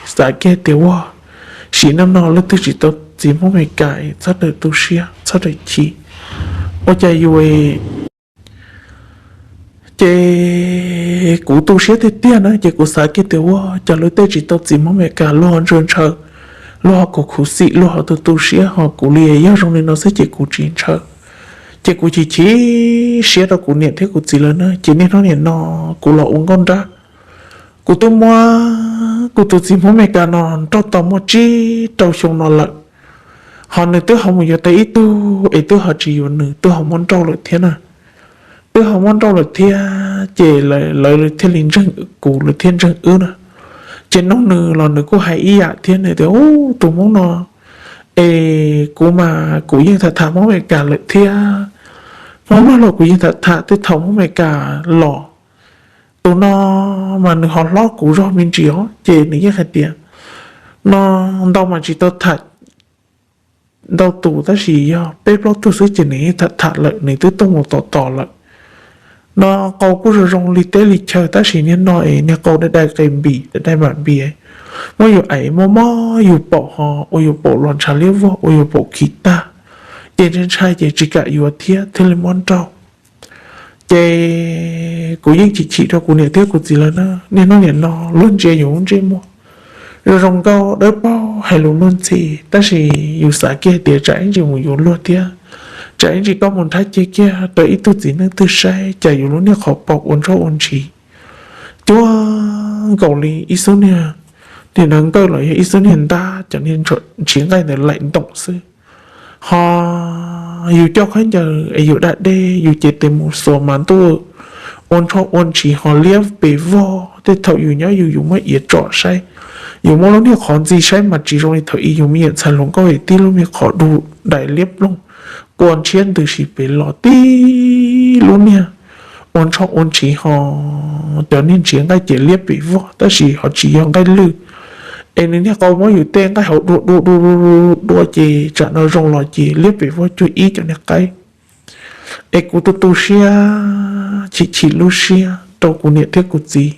xav kiag tias ua, sim neej no leej twg tsis tau txiv Hmoob Amelikas txhob rawm tu siab txhob rawm chim, ua cas yus ces kuv tu siab tiag tiag na ces kuv xav kiag tias ua cas lawv tej tsis tau txiv Hmoob Amelikas luag ntshaw ntshaw luag ho khuv xim, luag ho tu tu siab, ho kuv li yog zoo li no xwb ces kuv tsis ntshaw. Ces kuv chim chim siab rau kuv niam thiab kuv txiv lawm na, ces niaj hnub nim no kuv los ua nkauj nrab, kuv twb muab kuv tus txiv Hmoob Amelikas no nrauj tau muaj tsib rau xyoo no lawm, ho nws twb ho mus yuav tau ib tug es twb ho tsis yuav nws, twb ho muab nrauj lawm thiab na. Twb ho muab nrauj lawm thiab ces lawv thiaj li ntseeg kuv, lawv thiaj ntseeg wb na. Ces nug nws los nws kuj hais ib yam thiab, nws tias, Ub, tus Hmoob no es kuv mas kuv yeej tham tham Hmoob Amelikas lawm thiab. Hmoob no los kuv yeej tham tham tej thaum Hmoob Amelikas los. Tus no mas nws ho hlob kuv zog me ntsis os, ces nws yeej hais tias, no ntau mas tsis tau tham ntau tus, tab sis yog peb plaub tug xwb ces nws yeej tham tham lawm, nws twb tuaj mus tos tos lawm. No qau kuj zoo zoo li teb li chaw, tab sis niag no es niag qau dai dai qe npis, dai dai mam npis, muab yus aim mob mob yus paum, ho ua yus paum los ntshav liab vog, ua yus paum khis tag, ces ntshai ntshai ces tsis kam yuav thiab thiaj li muab nrauj. Ces kuv yeej chim chim rau kuv niam thiab kuv txiv lawm na. Niaj hnub nim no luag ntsia yus lub ntsej muag zoo zoo nkauj dawb paug, hais lus luag ntxhi, tab sis yus xav kiag hais tias tsam ib ntsis mus yuav luag thiab, tsam ib ntsis koj mus nrhab cia kiag rau ib tug txiv neej twg saib, cas yus lub niag qhov paum ua ntsuab ua ntshis cuag nkaus li ib xub niag, niag nkawj los yog ib xub niag ntab, cov niag ntshiv nqaij ntawd laim ntoom xwb. Ho yus coj khaub ncaws es yus da dej, yus cev tes mus xuas mas ntuj ua ntsuab ua ntshis ho liab pes vog. Tej thaum yus nyob yus, yus muab iav tsom saib, yus muab lub niag qhov ntxi saib mas tsis zoo li thaum ub yus me nyuam ntxhais hluas nkauj es tib lub me qhov du dais liab ploog, kua ntshiab ntws si pes los tib lub niag ua ntsuab ua ntshis ho cov niag ntshiv nqaij ces liab pes vog tab sis ho tsis yog nqaij lwj. Es nws niag qau muab yus tej nqaij hauv dua dua dua dua ces tsam no zoo los ces liab pes vog cuag ib cov niag qaib. Es kuv tu tu siab, chim chim lub siab rau kuv niam thiab kuv txiv.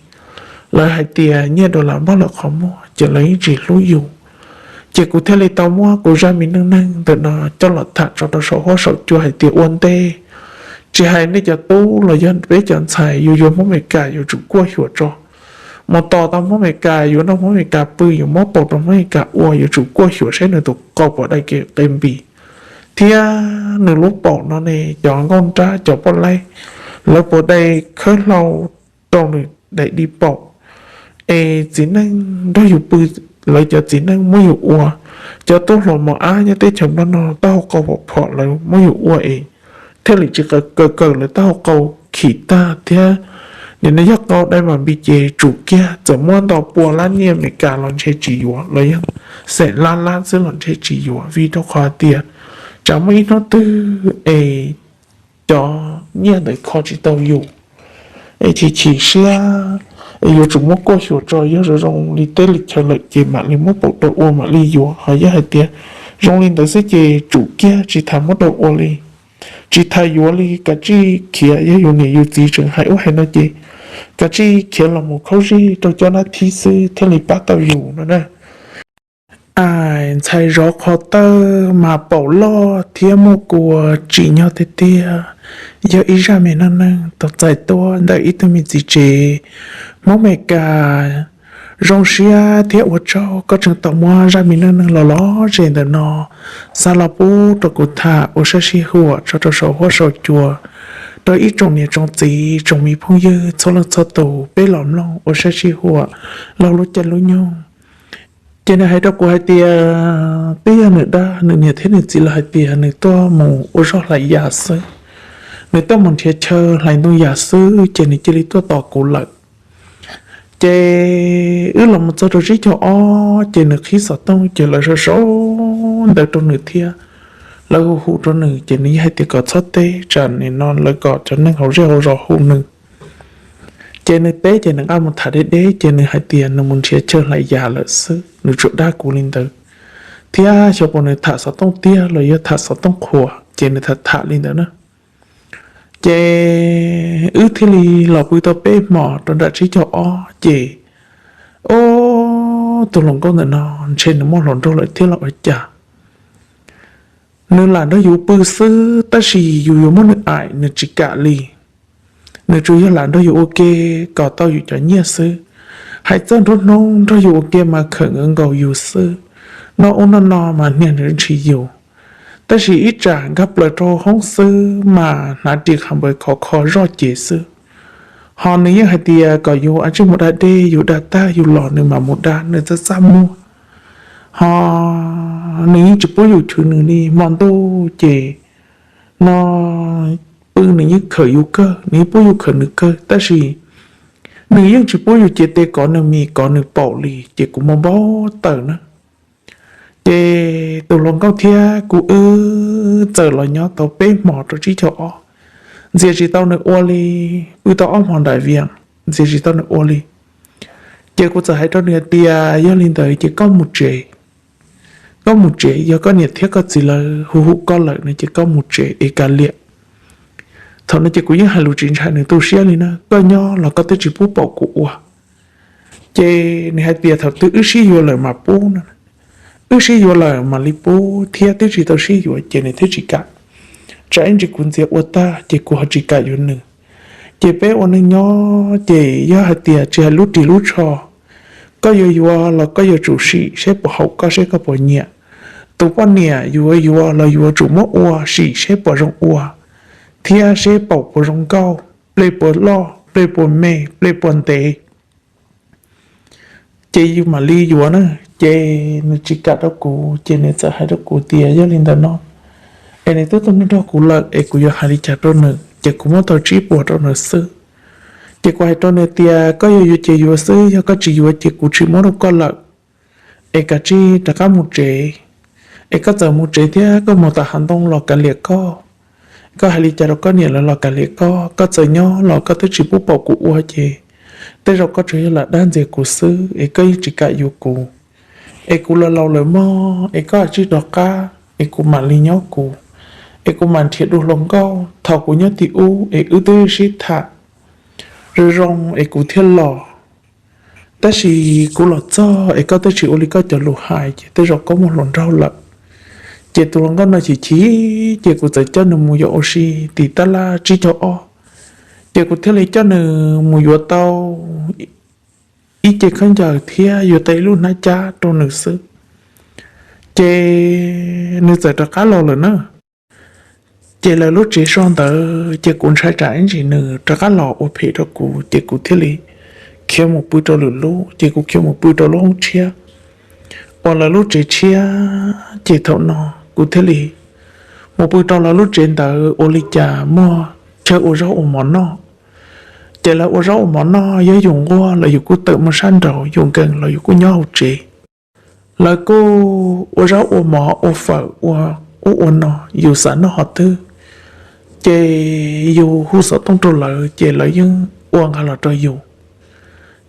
Lawv hais tias nyiaj dollar npog lawm qhov muag ces lawv yeej tsis hlub yus. Ces kuv thiaj li tau muab kuv zaj me neej neeg ntawm no coj los tham tso rau saum huab saum cua hais tias ua ntej, tsis hais nej cov tub los yog peb cov ntxhais yuav yuav Hmoob Amelikas yuav tsum kuaj xyuas tso. Mus tos tau Hmoob Amelikas, yuav noj Hmoob Amelikas pw, yuav muab paum rau Hmoob Amelikas ua, yuav tsum kuaj xyuas saib nws tus qau puas dai qe npis thiab nws lub paum no ne, cov nkauj nrab cov poj laib lawv puas dai khawb hlau rau nws daim di paum. Es txiv neej nrog yus pw, lawv cov txiv neej muab yus ua, cov tub hluas mos ab nyob teb chaws Nplog no taub hau qau phom phom lawv muab yus ua es thiaj li tsis kaw kaw lawv taub hau qau khim tag thiab. Nim no yog qau dai mam npis ces tsum kiag, txawm muab ntau pua lab nyiaj Amelikas los ntshe tsis yuav, los yog xeem lab lab xwb los ntshe tsis yuav, vim rau qhov tias tsam muaj ib hnub twg es cov nyiaj ntawd kho tsis tau yus es chim chim siab, es yuav tsum muab kuaj xyuas tso, yog zoo zoo li teb li chaw lawm ces mam li muab paum rau ua mam li yuav. Ho yog hais tias zoo li ntawd xwb ces tsum kiag tsis tas muab rau ua li. Tsis tas yuav li, kav tsij khiav, yog yus niam yus txiv tseem hais ub hais no ces kav tsij khiav los mus khaub zig rau cov nab thib xwb thiaj li pab tau yus no na. Ais, ntxhais zov qhov tawj mas paum loj thiab muaj kua tsim nyog tiag tiag. Yog ib zaj me neej neeg tau txais tuaj ntawm ib tug me txiv tsev Hmoob Amelikas. Zoo siab thiab ua tsaug koj tseem tau muab zaj me neej neeg los lom zem ntawm no xa los pub rau kuv tham ua saib sij huam tso rau saum huab saum cua, rau ib tsoom niam tsoom txiv tsoom me phooj ywg txhua leej txhua tus peb los mloog ua saib sij huam laug lub caij lub nyoog. Ces nws hais rau kuv hais tias twb yog nws dag nws niam thiab nws txiv lawv hais tias nws tuaj mus ua zog hlais yas xwb, nws tuaj mus nrhiav chaw hlais ntoo yas xwb ces nws cia li tuaj tos kuv lawm. Ces wb los mus txog rau tsib caug ob ces nws qhib xov tooj ces lawv sau sau ntawv rau nws thiab, lawv hu hu rau nws ces nws yeej hais tias kom txhob teb, tsam nim no lawv kom cov neeg hauv zej hauv zos hu nws. Ces nws teb ces nws nqa mus tham deb deb ces nws hais tias nws mus nrhiav chaw hlais yas lawm xwb, nws tsuas dag kuv li ntawd. Thiab xyov puas nws tham xov tooj tiag los yog tham xov tooj qhuas ces nws tham tham li ntawd na. Ces wb thiaj li los pw tau peb hmos rau nram tsib caug ob ces, o, tus hluas nkauj ntawm no ntshe nws muaj hluas nraug lawm thiab los ua cas. Nws lam nrog yus pw xwb tab sis yus yuav muab nws aim nws tsis kam li. Nws tsuas yog lam nrog yus ua ke kom tau yus cov nyiaj xwb. Hais txog nruab hnub nrog yus ua ke mas khawm nkaus yus xwb. noj ub noj no mas niag nws ntshis yus. Tab sis ib tsam nkag plaws rau hoob xwb mas hnav ris qha npaws khov kho zoj cev xwb. Ho nws yeej hais tias kom yus a tsij mus da dej, yus da tag yus los nws mam mus da, nws txaj txaj muag. Ho nws yeej tsis pub yus chwv nws li, hmo ntuj ces no pw nws yeej khawm yus kawg, nws yeej pub yus khawm nws kawg, tab sis nws yeej tsis pub yus cia tes kov nws mis kov nws paum li, ces kuv mob npau taws na. Ces tus hluas nkauj thiab kuv wb txawm los nyob tau peb hmo rau tsib caug ob, ntxias tsis tau nws ua li. Pw tau ob hmo nram Vias, ntxias tsis tau nws ua li. Ces kuv txawm hais rau nws tias yog li ntawd ces koj mus tsev, koj mus tsev, yog koj niam thiab koj txiv lawv hu hu koj lawm no ces koj mus tsev es kav liam. Thaum no ces kuv yeej hais lus tsis ntshai nws tu siab li na, koj nyob los koj twb tsis pub paum kuv ua. Ces nws hais tias thaum twg wb sib yuav lawm mas pub no, wb sib yuav lawm mam li pub thiab, twb tsis tau sib yuav ces nws thiaj tsis kam. Tsam ib ntsis kuv ntxias ua tag ces kuv ho tsis kam yuav nws. Ces peb ua neej nyob ces yog hais tias tsis hais lub ris lub tsho, koj yuav yuav los koj yuav tsum sim seb puas haum koj, seb koj puas nyiam. Tus poj niam yuav yuav los yuav tsum muab ua sim seb puas zoo ua, thiab seb paum puas zoo nkauj, plej puas loj, plej puas me, plej puas ntev, ces yus mam li yuav na. Ces nws tsis kam rau kuv, ces nws txawm hais rau kuv tias yog li ntawd no es nws twb tuaj nrog kuv lawm es kuv yuav hais li cas rau nws, ces kuv muab tau tsib puas rau nws xwb. Ces kuv hais rau nws tias koj yuav yuav ces yuav xwb, yog koj tsis yuav ces kuv tsis muab rau koj lawm, es kav tsij rov qab mus tsev. Es koj txawm mus tsev thiab koj mus tom hav ntoo los kav liam koj. Koj hais li cas rau koj niam lawv los kav liam koj, koj txawm nyob los koj twb tsis pub paum kuv ua ces tej zaum koj tsuas yog lam dag ntxias kuv xwb es koj yeej tsis kam yuav kuv. Es kuv los laus lawm mog, es koj tsij rov qab es kuv mam li nyob kuv, es kuv mam nrhiav dua hluas nkauj. Thaum kuv nyob tim ub es wb twb sib tham zoo zoo es kuv thiaj los. Tab sis kuv los txog es koj twb tsis ua li koj cov lus hais ces tej zaum koj muaj hluas nraug lawm. Ces tus hluas nkauj no chim chim, ces kuv txawm coj nws mus yuav ua si tim tab laj tsib caug ob. Ces kuv thiaj li coj nws mus yuav tau ib ce khaub ncaws thiab yuav tau ib lub hnab cab rau nws xwb, ces nws txawm rov qab los lawm na. Ces lawv lub tsev so ntawd ces kuv ntshai tsam ib ntsis nws rov qab los ua phem rau kuv, ces kuv thiaj li khiav mus pw rau lwm lub, ces kuv khiav mus pw rau lub hoob tshiab uas lawv lub tsev tshiab. Ces thaum no kuv thiaj li mus pw rau lawv lub tsev ntawd ua li cas muaj chaw ua zaub ua mov noj. Ces lawv ua zaub ua mov noj, yog yus nquag los yus kuj tawm mus sab nraud, yus nkees los yus kuj nyob hauv tsev. Lawv kuj ua zaub ua mov ua fawm ua ub ua no, yus xav noj qhov twg ces yus hu xov tooj rau lawv ces lawv yeej ua nqa los rau yus.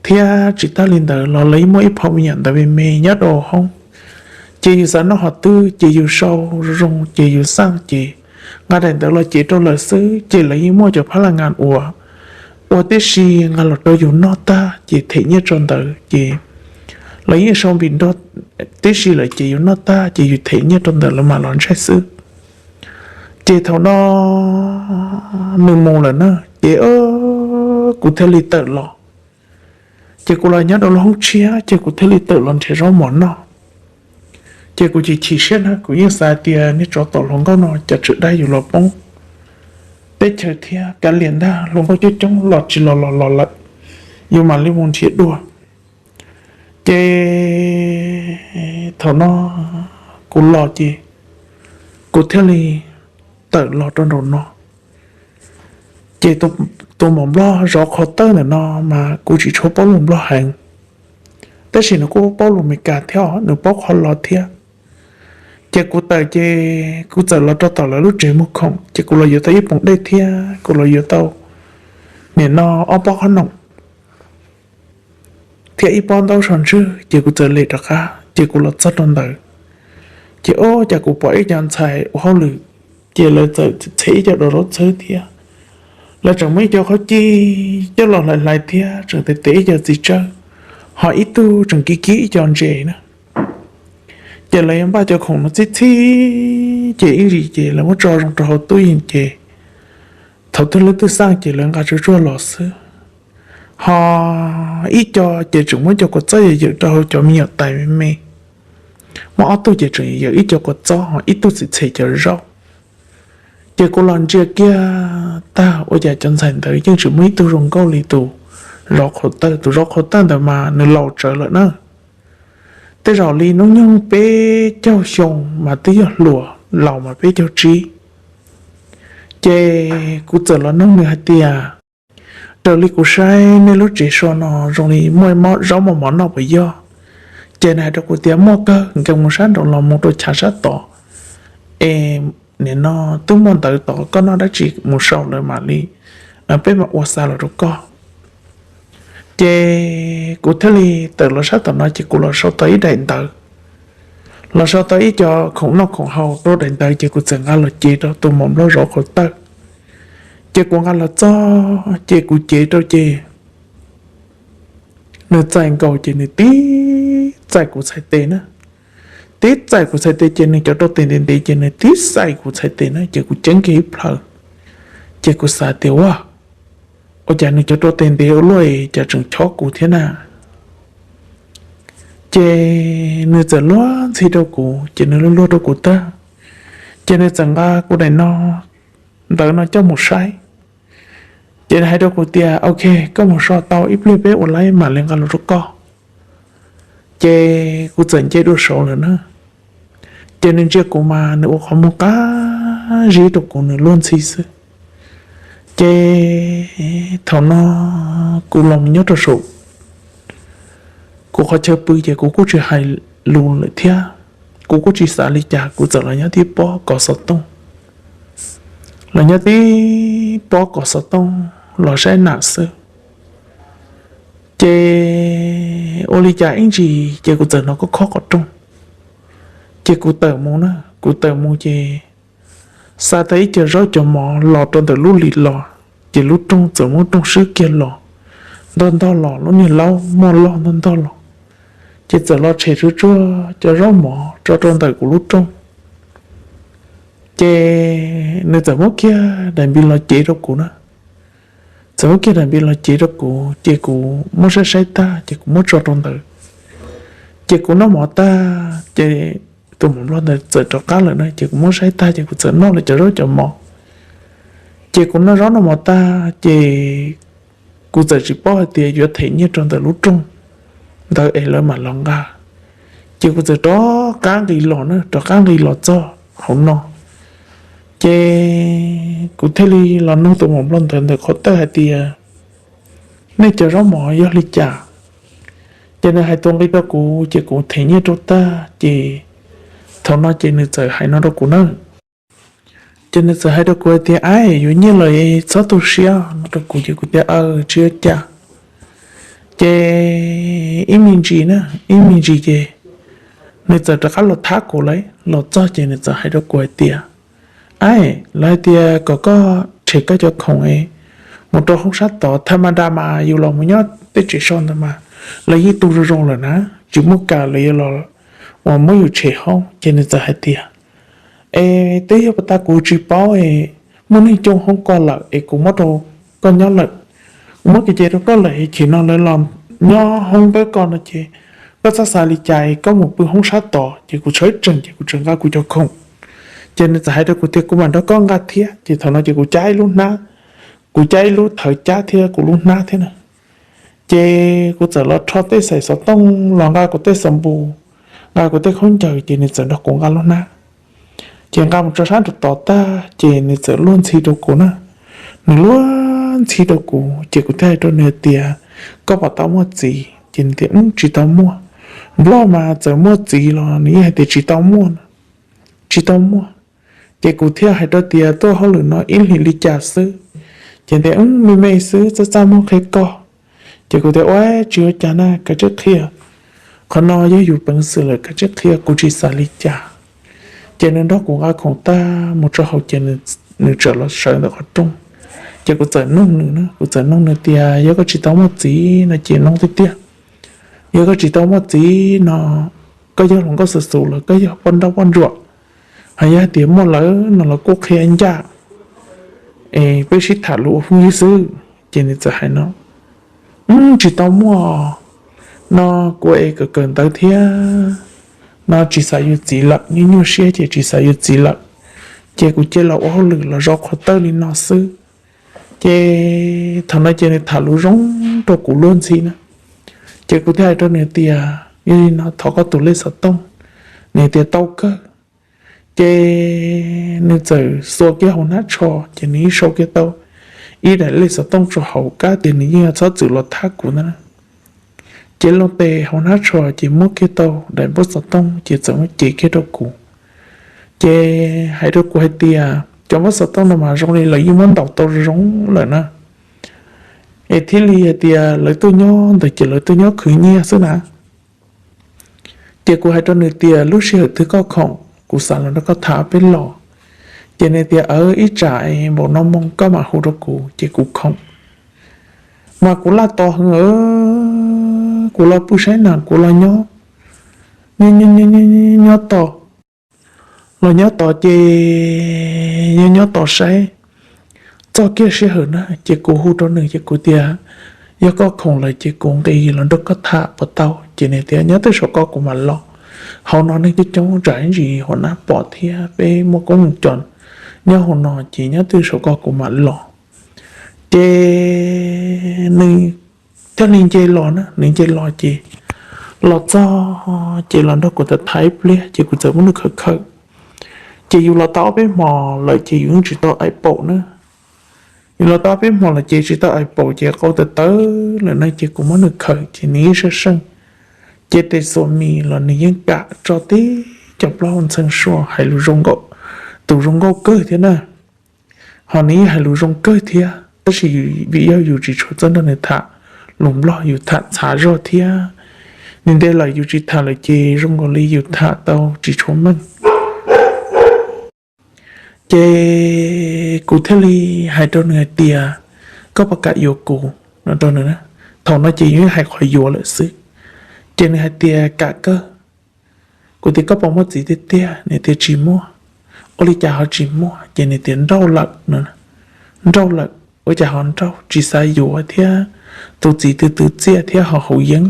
Thiab tsis tas li ntawd los lawv yeej muaj ib phaum me nyuam ntawv me me nyob rau hauv hoob, ces yus xav noj qhov twg ces yus sau zoo zoo ces yus xaj ces nqa daim ntawv los cev rau lawv xwb ces lawv yeej muaj cov phab laj ngas uas ua tib si nqa los rau yus noj tag ces them nyiaj rau ntawd ces lawv yeej sau npis nrog tib si lawm ces yus noj tag ces yus them nyiaj rau ntawd lawv mam los ntsaig xwb. Ces thaum no nws mus lawm na, ces kuv thiaj li tawm los. Ces kuv los nyob rau lub hoob tshiab ces kuv thiaj li tawm los nrhiav zaub mov noj. Ces kuv chim chim siab na, kuv yeej xav tias niag tsov tom hluas nkauj no cas tseem dag yus los poob teb chaws thiab, kav liam ntag, hluas nkauj coob coob los tsis los los los lawm, yus mam li mus nrhiav dua. Ces thaum no kuv los ces kuv thiaj li tawm los rau nraum no. Ces tus maum nplog zov qhov tawb ntawm no mas kuv tsis tshua paub lus nplog heev, tab sis nws kuj paub lus Meskas thiab, nws paub qhov los thiab. Ces kuv tawm ces kuv txawm los rau tom lawv lub tsev muag khoom ces kuv los yuav tau ib poom dej thiab kuv los yuav tau nim no ob pob qhob noom thiab ib pob ntaub so ntswg ces kuv txawm lem rov qab ces kuv los txog rau ntawd. Ces ua cas kuv pom ib co ntxhais ua hauj lwm, ces lawv txawm txhev ib co daus zaub txhawb thiab, lawv tseem muaj ib co qhaub cij coj los hlais hlais thiab tseem tev tev ib co txiv tsawb, ho ib tug tseem kib kib ib co ntses na. Ces lawv yuav npaj cov khoom no txhij txhij, ces ib ntsis ces lawv muab tso zoo rau hauv tub yees ces thaum twg leej twg xaj ces lawv nqa tsuag tsuag los xwb. Ho ib co ces tseem muab cov kua txob yawm yawm rau hauv cov me nyuam tais me me, muaj ob tug ces tseem yawm ib co kua txob ho ib tug txhim txhem cov zaub. Ces kuv los ntsia kiag tag ua cas cov ntxhais ntawd yeej tsis muaj ib tug zoo nkauj li tus zov qhauv tawj. Tus zov qhauv tawj ntawd mas nws laus tsawv lawm na, tej zaum li hnub nyoog peb caug xyoo mas twb yog hluas, laus mas peb caug tsib. Ces kuv txawm los nug nws hais tias, raws li kuv saib nej lub tsev so no zoo li muaj zaub muaj mov noj puas yog? Ces nws hais rau kuv tias muaj kawg, nkees mus sab nraud los mus rau chav sab tod es nim no twb muaj ntawv tod, koj noj dab tsi mus sau lawv mam li, peb mam ua xa los rau koj. Ces kuv thiaj li tawm los sab tom no ces kuv los sau tau ib daim ntawv, los sau tau ib co khoom noj khoom haus rau daim ntawv ces kuv txawm nqa los cev rau tus maum nplog zov qhauv tawj. Ces kuv nqa los txog ces kuv cev rau ces nws txais nkaus ces nws tib txais kuv txhais tes na, tib txais kuv txhais tes ces nws cov rau tes ntev ntev ces nws tib txais kuv txhais tes na ces kuv ceeb kiag ib plhaw. Ces kuv xav tias ua, ua cas nws cov rau tes ntev ua luaj es cas tseem chob kuv thiab na. Ces nws txawm luag ntxhi rau kuv ces nws luag luag rau kuv tag, ces nws txawm nqa kuv daim no, ntawv no coj mus saib. Ces nws hais rau kuv tias ok, koj mus so tau ib pliag peb ua laib mam li nqa los rau koj. Ces kuv txawm nce dua saud lawm na. Ces nws ntsia kuv mas nws ua qhov muag qab zib rau kuv, nws luag ntxhi xwb. Ces thaum no kuv los mus nyob rau saum kuv qhov chaw pw ces kuv kuj tsis hais lus lawm thiab, kuv kuj tsis xav li cas, kuv txawm los nyob tib pob kov xov tooj, los nyob tib pob kov xov tooj los saib nam xwb. Ces ua li cas ib ntsis ces kuv txawm hnov khob khob qhov rooj, ces kuv tawm mus na, kuv tawm mus ces xa tau ib co zaub cov mov los rau ntawm lub li los, ces lub rooj txawm muab rooj swb kiag los, ntog ntog los, lub niag laub muaj loj ntog ntog los, ces txawm los tshem tsuag tsuag cov zaub mov tso rau ntawm kuv lub rooj. Ces nws txawm muab kiag daim npib los cev rau kuv na, txawm muab kiag daim npib los cev rau kuv ces kuv muab saib saib tag ces kuv muab tso rau ntawd. Ces kuv noj mov tag ces tus maum nplog ntawd txawm rov qab lawm na, ces kuv muab saib tag ces kuv txawm noj lawv cov zaub cov mov. Ces kuv noj zaub noj mov tag ces kuv txawm tsis paub hais tias yuav them nyiaj rau ntawm lub rooj ntawd es lawv mam los nqa. Ces kuv txawm rov qab nqis los na, rov qab nqis los txog hauv no. Ces kuv thiaj li los nug tus maum nplog ntawd ntawm qhov tawj hais tias nej cov zaub mov yog li cas? Ces nws hais tus nqi rau kuv ces kuv them nyiaj rau tag ces thaum no ces nws txawm hais no rau kuv na. Ces nws txawm hais rau kuv hais tias ab, yuav nyiaj lawm txhob tu siab no rau kuv ces kuv tias aw, tsis ua cas. Ces ib me ntsis na, ib me ntsis ces nws txawm rov qab los thab kuv lawm, los txog ces nws txawm hais rau kuv hais tias ab, lawv hais tias kom koj tshem koj cov khoom mus rau hoob sab tod, tha ma da mas yus los mus nyob tej tsev so ntawd mas lawv yeej tu zoo zoo lawm na, tsis muaj kam lawv yuav los uas muab yus tshem hoob. Ces nws txawm hais tias es twb yog pas tas kuv tsis paub es muaj neeg coob hoob koj lawm es kuv muab rau koj nyob lawm, kuv muab kev cai rau koj lawm es chim no lawv los nyob hoob npawb koj no ces koj txhob xav li cas es koj mus pw hoob sab tod. Ces kuv tshawb tsees ces kuv tseem nqa kuv cov khoom. Ces nws txawm hais rau kuv tias kuv mam nrog koj nqa thiab. Ces thaum no ces kuv cab ib lub hnab, kuv cab ib lub thawv cab thiab kuv lub hnab thiab na. Ces kuv txawm los rho tej xaim xov tooj los nqa kuv tej xov npus, nqa kuv tej khaub ncaws ces nws txawm nrog kuv nqa lub hnab. Ces nqa mus tso sab nraum tod tag ces nws txawm luag ntxhi rau kuv na. Nws luag ntxhi rau kuv ces kuv thiaj hais rau nws tias koj puas tau muaj txiv? Ces nws tias tsis tau muaj. Nplog mas txawm muaj txiv los nws yeej hais tias tsis tau muaj, tsis tau muaj. Ces kuv thiaj hais rau tias tuaj hauj lwm no ib hlis li cas xwb? Ces tias me me xwb, txaj txaj muag qhia koj. Ces kuv tias ua tsis ua cas na, kav tsij qhia. Qhov no yog yus peev xwm lawm, kav tsij qhia, kuv tsis xav li cas. Ces nws nrog kuv nqa khoom tag mus tso hauv ces nws txawm los sawv ntawm qhov rooj. Ces kuv txawm nug nws, kuv txawm nug nws tias yog koj tsis tau muaj txiv no ces nug tiag tiag, yog koj tsis tau muaj txiv no koj yog hluas nkauj xwm xus los koj yog poj nrauj poj ntsuam, hos yog hais tias muaj lawm no los kuj qhia ncaj es peb sib tham lus ua phooj ywg xwb. Ces nws txawm hais no, tsis tau muaj no, kuv es kawm kawm ntawv thiab no tsis xav yuav txiv lawm, nyuaj nyuaj siab ces tsis xav yuav txiv lawm. Ces kuv cia li los ua hauj lwm los zov qhov tawj li no xwb. Ces thaum no ces nws tham lus zoo rau kuv luag ntxhi na. Ces kuv thiaj hais rau nws tias, yog li no thov koj tus lej xov tooj. Nws tias tau kawg. Ces nws txawm xuas kiag hauv hnab tsho, ces nws yeej sau kiag tau ib daim lej xov tooj rau hauv kab tias nws yeej txhob txwm los thab kuv ntag na. Ces loo tes hauv hnab tsho ces muab kiag tau daim npawb xov tooj ces txawm muab cev kiag rau kuv. Ces hais rau kuv hais tias cov npawb xov tooj no mas zoo li lawv yeej muab ntaus tau zoo lawm na, es thiaj li hais tias lawv tuaj nyob ntawd ces lawv tuaj nyob khwv nyiaj xwb na. Ces kuv hais rau nws tias lub sij hawm twg koj khoom kuv xav los nrog koj tham peb los. Ces nws tias aw, ib tsam npaum no moo koj mam hu rau kuv. Ces kuv khoom, mas kuv laj tos heev, kuv los pw saib na, kuv los nyob, nyob tos, los nyob tos ces nyob nyob tos saib txog kiag sij hawm na ces kuv hu rau nws ces kuv tias yog koj khoom lawm ces kuv nqis los nrog koj tham puas tau. Ces nws tias nyob twb saum koj kuv mam los, hauv no neeg coob coob tsam ib ntsis hua nab pom thiab peb muaj koob mus cov nyob hauv no ces nyob twb saum koj kuv mam los. Ces nws thiaj li nce los na, nws nce los ces los txog ces los nrog kuv tham tham ib pliag ces kuv txawm muab nws khawm khawm. Ces yus los tau ob peb hmo lawm ces yus yeej tsis tau aim paum na. Yus los tau ob peb hmo lawm ces tsis tau aim paum ces qau tawv tawv lawm na ces kuv muab nws khawm ces nws yeej seej seej. Ces tes xuas mis los nws yeej kam tso tib cov plaub hau ntxhee sua hais lus zoo nkauj, tus zoo nkauj kawg thiab na. Ho nws yeej hais lus zoo kawg thiab tab sis vim yog yus tsis tshua txawj nrog nws tham lus Nplog, yus tham txhav zog thiab. Nws nte lawm yus tsis tham lawm ces zoo nkaus li yus tham tau tsis tshua meej. Ces kuv thiaj li hais rau nws hais tias koj puas kam yuav kuv no rau nws. Thaum no ces yus yeej hais qhov yuav lawm xwb. Ces nws hais tias kam kawg. Kuv tias koj puas muaj txiv tiag tiag? Nws tias tsis muaj. Ua li cas ho tsis muaj? Ces nws tias nrauj lawm no. Nrauj lawm? Ua cas ho nrauj? Tsis xav yuav thiab, tus txiv twb twv txiaj thiab ho haus yeeb,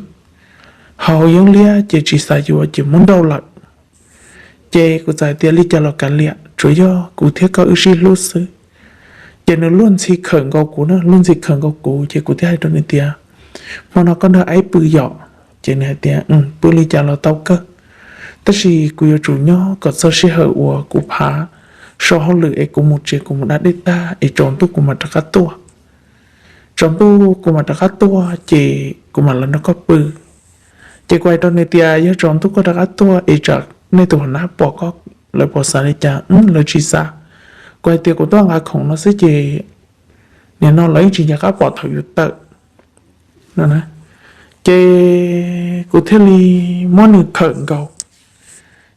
ho haus yeeb liab ces tsis xav yuav ces muab nrauj lawm. Ces kuv txawm hais tias li cas los kav liam, tsuas yog kuv thiab koj wb sib hlub xwb. Ces nws luag ntxhi khawm nkaus kuv na, luag ntxhi khawm nkaus kuv ces kuv thiaj hais rau nws tias hmo no koj nrog aib pw yom? Ces nws hais tias pw li cas los tau kawg, tab sis kuv yuav tsum nyob kom txog sij hawm uas kuv phav so hauj lwm es kuv mus tsev, kuv mus da dej tag es tsaus ntuj kuv mam rov qab tuaj. Tsaus ntuj kuv mam rov qab tuaj ces kuv mam los nrog koj pw. Ces kuv hais rau nws tias yog tsaus ntuj koj rov qab tuaj es tsam nej tus hau nab pom koj, lawv puas xav li cas? Lawv tsis xav. Kuv hais tias kuv tuaj nqa khoom no xwb ces nim no lawv yeej tsis nco qab pom thaum yus tawm no. Ces kuv thiaj li muab nws khawm nkaus.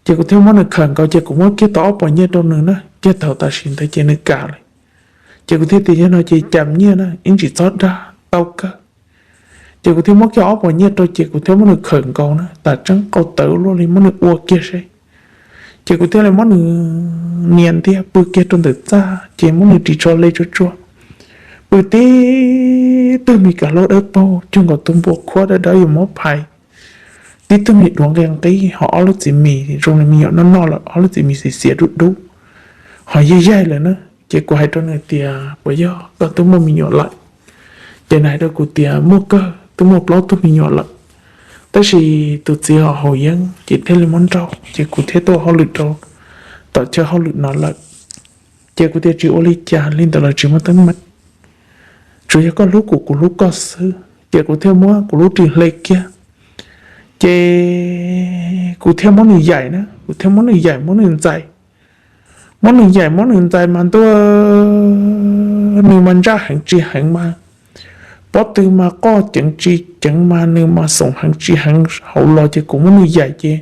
Ces kuv thiaj muab nws khawm nkaus ces kuv muab kiag tau ob puas nyiaj rau nws na, kiag thaum tam sim ntawd ces nws kam lawm. Ces kuv thiaj tias yog no ces cas nyiaj na, ib ntsis txhob dag, tau kawg. Ces kuv thiaj muab kiag ob puas nyiaj rau ces kuv thiaj muab nws khawm nkaus na, tas tseeb qau tawv luaj li, muab nws ua kiag seb. Ces kuv thiaj li muab nws nias ntiag pw kiag rau ntawm txaj ces muab nws ris tsho le tsuag tsuag, pw tib tug me kav hlaub dawb paug cuag nkaus tus npua khuab dawb dawb yuav muab phais, tib tug me duav nqi nqib, ho ob lub txiv mis zoo li me nyuam noj noj lawm, ob lub txiv mis xiav xiav dub dub, ho yaig yaig lawm na. Ces kuv hais rau nws tias puas yog koj twb muaj me nyuam lawm? Ces nws hais rau kuv tias muaj kawg, twb muaj plaub tug me nyuam lawm, tab sis tus txiv ho haus yeeb ces thiaj li muab nrauj, ces kuv thiaj tuaj hauj lwm rau tom chaw hauj lwm no lawm. Ces kuv tias tsis ua li cas, li ntawd los tsis muaj teeb meem, tsuas yog koj hlub kuv, kuv hlub koj xwb. Ces kuv thiaj muab kuv lub ris hle kiag, ces kuv thiaj muab nws yaim na, kuv thiaj muab nws yaim muab nws ntxais. Muab nws yaim muab nws ntxais mas ntuj, nws mas ntsaj heev tsis heev mas, pob tw mas qoj ceev tsis ceev mas nws mas xoom heev tsis heev hauv los ces kuv muab nws yaim ces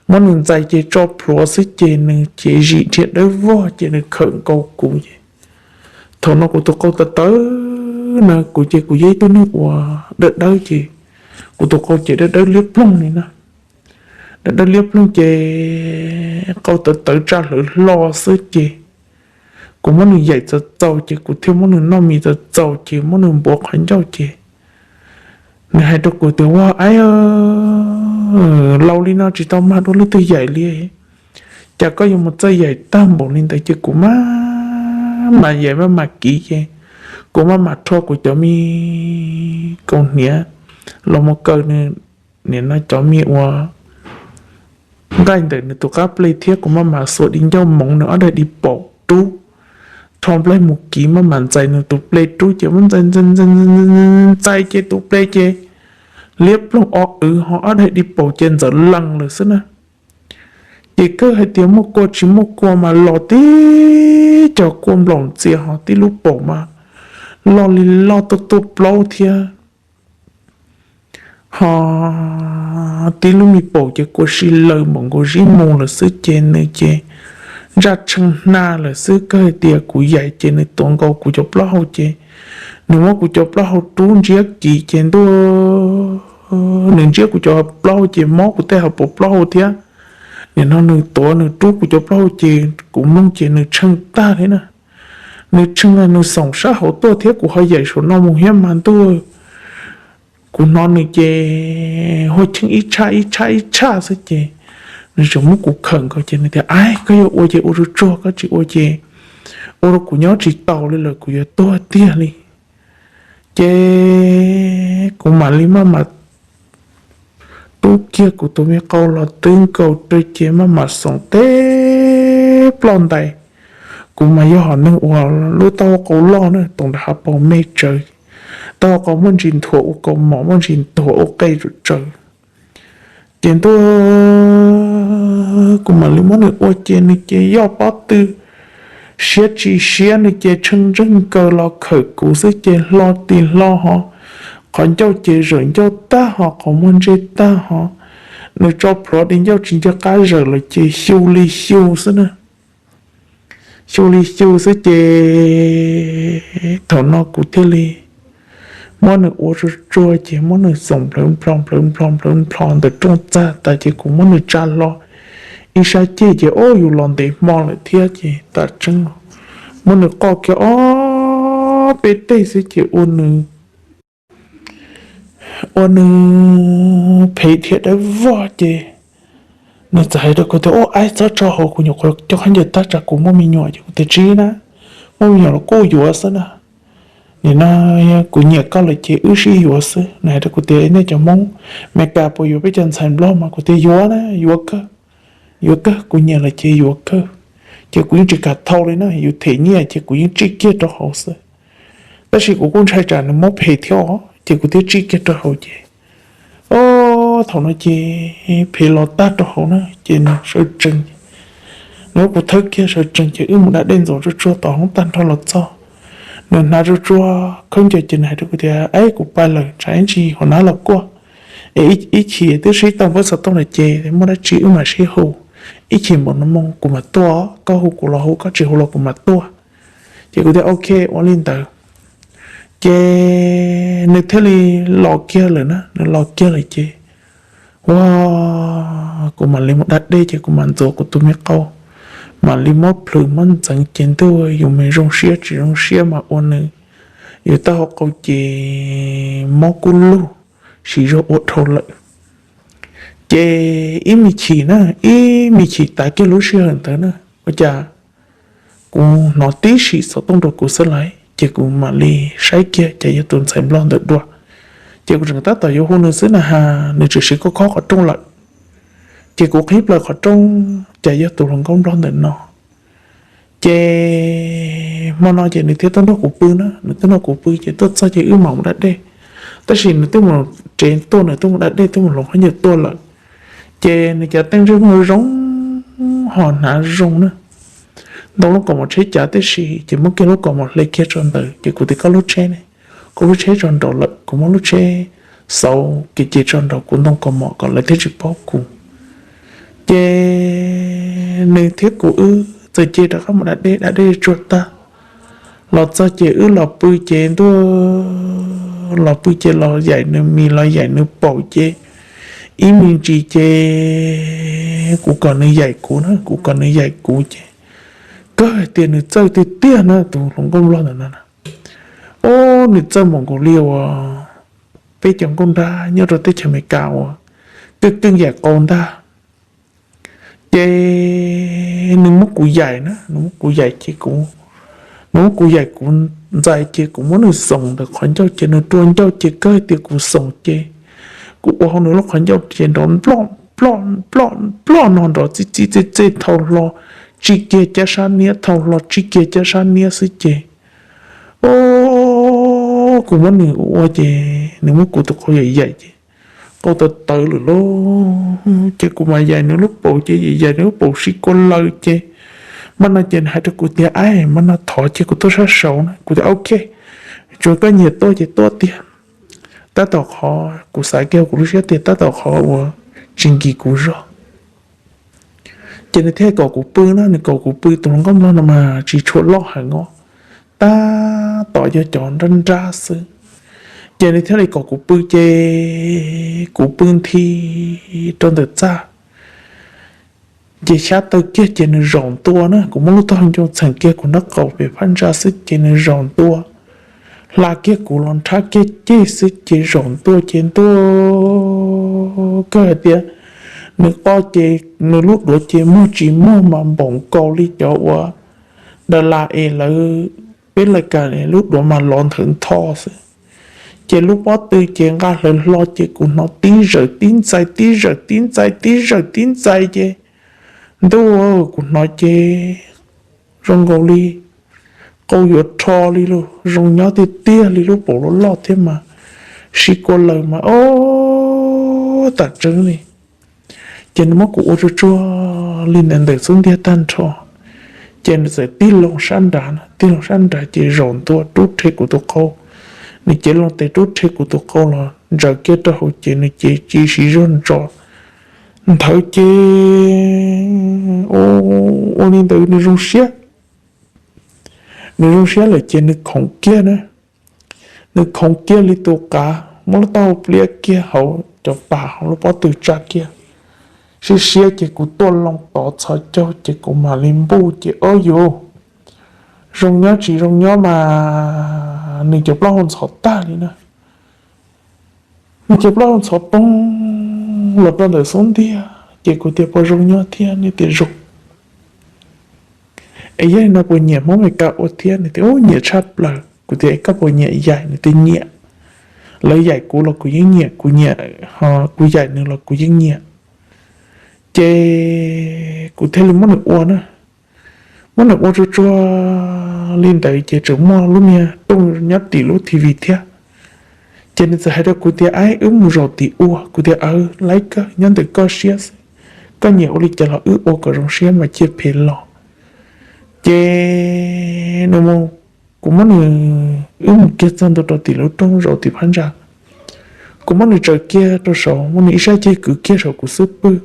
muab nws ntxais ces tso plhuav xwb ces nws cev zim dhia dawb vog ces nws khawm nkaus kuv ces thaum no kuv tus qau tawv tawv na, kuv ces kuv yog ib tug neeg uas dawb dawb ces kuv tus qau ces dawb dawb liab ploog li na. Dawb dawb liab ploog ces qau tawv tawv tsa hlawv hlo xwb ces kuv muab nws yaim txaus txaus ces kuv thiaj muab nws noj mis txaus txaus ces muab nws npuav qhov ncauj ces Nws hais rau kuv tias, Ua aib, laus li no tsis tau mag dua leej twg yaim li. Cas koj yuav mus txawj yaim tag npaum li ntawd? Ces kuv maj mam yaim maj mam kiv ces kuv maj mam rho kuv cov me kaus hniav los mus kaw nws, nim no cov me ua nqaij ntawm nws tus qab plej thiab kuv maj mam xuas di ncauj moov nws ob daim di paum rub, rho nplaig mus kiv maj mam ntxais nws tus plej rub ces muab ntxais ntxais ntxais ntxais ces tus plej ces liab ploog o wv ho ob daim di paum ces ntxaws lees lawm xwb na. Ces kawg hais tias muaj kua tsis muaj kua mas los tib co kua nplaum ntxias ho tib lub paum mas loj li loj tuaj tuaj plaub thiab. Ho tib lub me paum ces kua si laws npaum nkaus zib mu lawm xwb ces nws ces ntsaj tshee hna lawm xwb. Kawg hais tias kuv yaim ces nws tuav nkaus kuv cov plaub hau ces nws muab kuv cov plaub hau rub ntsiab kiv ces ntuj, nws ntsiab kuv cov plaub hau ces mob kuv tej hauv paus plaub hau thiab. Nim no nws tuav nws rub kuv cov plaub hau ces kuv mloog ces nws tshee tag thiab na. Nws tshee nws xoom sab hauv tuaj thiab kuv ho yaim saum no mus thiab mas ntuj, kuv hnov nws ces hua cheej ib tshaj ib tshaj ib tshaj xwb ces nws tseem muab kuv khawm nkaus ces nws tias, Aib, koj yuav ua ces ua tsuag tsuag, koj tsis ua ces ua rau kuv nyob tsis taus li lawm, kuv yuav tuag tiag li. Ces kuv mam li maj mam tub kiag kuv tus me qau los twb nkaus rau ces maj mam xoom teb ploj ntais. Kuv mas yog hom neeg uas lub taub hau qau loj na, toom nram hav paus me tsawv, taub hau qau muaj ntsis nthuav ua kaus mom, muaj ntsis nthuav ua qe tsawv. Ces ntuj, kuv mam li muab nws ua ces nws ces yoj pob tw siab tsis siab, nws ces tshee ntseg nkaws los khawm kuv xwb ces hlo tis hlo ho, qhov ncauj ces zawm ncauj tag ho, qhov muag ntsej tag ho. Nws tso plhuav di ncauj tsis nco qab zawm lawm ces xyu li xyu xwb na. Xyu li xyu xwb ces thaum no kuv thiaj li muab nws ua tsuag tsuag ces muab nws xoom nplawv nplho nplawv nplho nplawv nplho ntawm rooj txag tas ces kuv muab nws tsa hlo ib sab ceg ces ob yus los ntev hmo lawm thiab ces tam tseeb muab nws qoj kiag ob peb teg xwb ces ua nws ua nws phem thiab dawb vog ces nws txawm hais rau kuv tias, Ua aib, txhob tso hauv, kuv nyuam qhuav coj khaub ncaws tag tsam kuv muaj me nyuam. Ces kuv tias, Tsis na, muaj me nyuam los kuj yuav xwb na. Nim no kuv nyiam koj lawm ces wb sib yuav xwb. Nws hais rau kuv tias, Nej cov Hmoob Meskas puas yuav peb cov ntxhais Nplog? Mas kuv tias, Yuav na, yuav kawg, yuav kawg, kuv nyiam lawm ces yuav kawg. Ces kuv yeej tsis kam thau li na, yus them nyiaj ces kuv yeej tsij kiag rau hauv xwb. Tab sis kuv kuj ntshai tsam nws muab phem thiab os ces kuv thiaj tsij kiag rau hauv ces, o, thaum no ces phem los tag rau hauv na ces nws sawv tsees, nws muab kuv thawb kiag sawv tsees ces wb mus da dej ntxuav tsuag tsuag tom hoob tag nrho los txog. Nws hnav tsuag tsuag khaub ncaws ces nws hais rau kuv tias, Aib, kuv pais lawm, tsam ib ntsis hauv nab los kuaj, es ib chim twb sib tau npawb xov tooj lawm ces muaj dab tsi wb mam sib hu, ib chim npaum no moo kuv mam tuaj, koj hu kuv los hu, koj tsis hu los kuv mam tuaj. Ces kuv tias, Ok, ua li ntawd. Ces nws thiaj li los kiag lawm na, nws los kiag lawm ces, ua, kuv mam li mus da dej ces kuv mam ntxuav kuv tus me qau, mam li muab plhws muab ntxeev ces ntuj, yus mas zoo siab tsis zoo siab mas ua nws, yus taub hau qau ces mob kub lug, siv zog ua dhau lawm. Ces ib me chim na, ib me chim tas kiag lub sij hawm ntawd na, ua cas kuv hnov tib sim xov tooj rau kuv xwb lauj, ces kuv mam li saib kiag cas yog tus ntxhais Nplog ntawd dua. Ces kuv tseem tab tom yuav hu nws xwb na has nws tseem siv khob khob qhov rooj lawm. Ces kuv qhib plaws qhov rooj cas yog tus hluas nkauj Nplog ntawm no. Ces hmo no ces nws thiaj tuaj nrog kuv pw na, nws tuaj nrog kuv pw ces tuaj txog ces wb mam mus da dej. Tab sis nws twb mus tsev tuaj, nws twb mus da dej twb mus hloov khaub ncaws tuaj lawm. Ces nws cov teeb ntsej muag zoo ho hnav zoo na, ntoo lub kaus mom tsheb cav tib si ces muab kiag lub kaus mom hle kiag tso ntawd ces kuv tias, Koj lub tsheb ne? Kuv lub tsheb tso nraud lawm. Kuv muab lub tsheb xauv kev ces tso nraud kuv ntoo kaus mom kom lawv thiaj tsis paub kuv. Ces nws thiab kuv wb txawm cia rov qab mus da dej, da dej tsuag tag los txog ces wb los pw ces ntuj, los pw ces los yaim nws mis los yaim nws paum ces ib me ntsis ces kuv kom nws yaim kuv na, kuv kom nws yaim kuv ces kawg tias nws txawj tiag tiag na, tus hluas nkauj Nplog ntawm no na. Ub, nws txawj npaum nkaus li uas peb cov nkauj nrab nyob rau teb chaws Amelikas uas keej keej yaim qau ntag. Ces nws muab kuv yaim na, nws muab kuv yaim ces kuv, nws muab kuv yaim kuv ntxais ces kuv muab nws xoom ntawm qhov ncauj ces nws rua ncauj ces kawg tias kuv xoom ces kuv ua hauv nws lub qhov ncauj ces nrov nploj nploj nploj nploj no nrov txij txij txej txej thau hlo, tsij kiag cab sab niab thau hlo tsij kiag cab sab niab xwb ces o, kuv muab nws ua ces nws muab kuv tus qau yaim yaim ces qau tawv tawv lawm lauj. Ces kuv mas yaim nws lub paum ces yaim nws lub paum sib kua laws ces mas no ces nws hais rau kuv tias, Ab, mas no thov ces kuv tuaj sab saud na. Kuv tias, Ok, tsuas koj nyiam tuaj ces tuaj tiag. Tab tom qhov kuv xav kiag kuv lub siab tias tab tom qhov uas tsis nkis kuv zog. Ces nws thiaj kom kuv pw na, nws kom kuv pw, tus hluas nkauj nplog no mas tsis tshua loj heev os, tab tom yog cov nrab nrab xwb. Ces nws thiaj li kom kuv pw ces kuv pw nthi rau ntawm txaj. Ces xyab taw kiag ces nws zaum ntua na, kuv muab lub taub hau ncoo txheem kiag kuv nraub qaum pem phab ntsa xwb ces nws zaum ntua, hla kiag kuv los nrhab kiag ceg xwb ces zaum ntua ces ntua kawg hais tias nws qo ces nws lub duav ces muag tsis muag mas npaum nkaus li cov uas da las es lawv peb lais kas lub duav mas lov nthawv ntho xwb. Ces lub pob tw ces nqa hlawv hlo ces kuv hnov tib zawm tib ntxais tib zawm tib ntxais tib zawm tib ntxais ces ntuj, kuv hnov ces zoo nkaus li qau yuav rho li lawm, zoo nyob tiag tiag li, lub paum loj loj thiab mas sib kua laws mas ob tam tseeb li. Ces nws muab kuv ua tsuag tsuag li ntawd ntawm xub ntiag tag nrho, ces nws txawm tig loo sab nrad, tig loo sab nrad ces zaum ntua rub rhe kuv tus qau. Nws cev loo tes rub rhe kuv tus qau los ntsaws kiag rau hauv ces nws cev ci siv zog ntso nthawv ces ua li ntawd nws zoo siab. Nws zoo siab lawm ces nws khoov kiag na, nws khoov kiag li tus qav, muab lub taub hau pliab kiag hauv cov pas hauv lub pob tw tsa kiag. Siab siab ces kuv tuaj loo tov txhos caug ces kuv mam li npuj ces ob yus zoo nyob tsis zoo nyob mas nws cov plaub hau ntxhov tag li na. Nws cov plaub hau ntxhov poob los rau ntawm xub ntiag ces kuv tias puas zoo nyob thiab, nws tias zoo. Es yog li no puas nyiam Hmoob Amelikas ua thiab? Nws tias ub, nyiam tshaj plaws. Kuv tias koj puas nyiam yaim? Nws tias nyiam. Lawv yaim kuv los kuv yeej nyiam, kuv nyiam, kuv yaim nws los kuv yeej nyiam. Ces kuv thiaj li muab nws ua na, muab nws ua tsuag tsuag li ntawd ces tseem muaj lub niag rooj nyob tim lub T V thiab. Ces nws txawm hais rau kuv tias, Ab, wb mus zaum tim ua. Kuv tias, Aw, laib kawg, nyob ntawm koj siab xwb, koj nyiam ua li cas los wb ua kom zoo siab mas cia phem los. Ces nws, kuv muab nws, wb mus kiag txog ntua rau tim lub rooj zaum tim phab ntsa. Kuv muab nws tsaws kiag rau saud, muab nws ib sab ceg kwv kiag saum kuv xub pwg.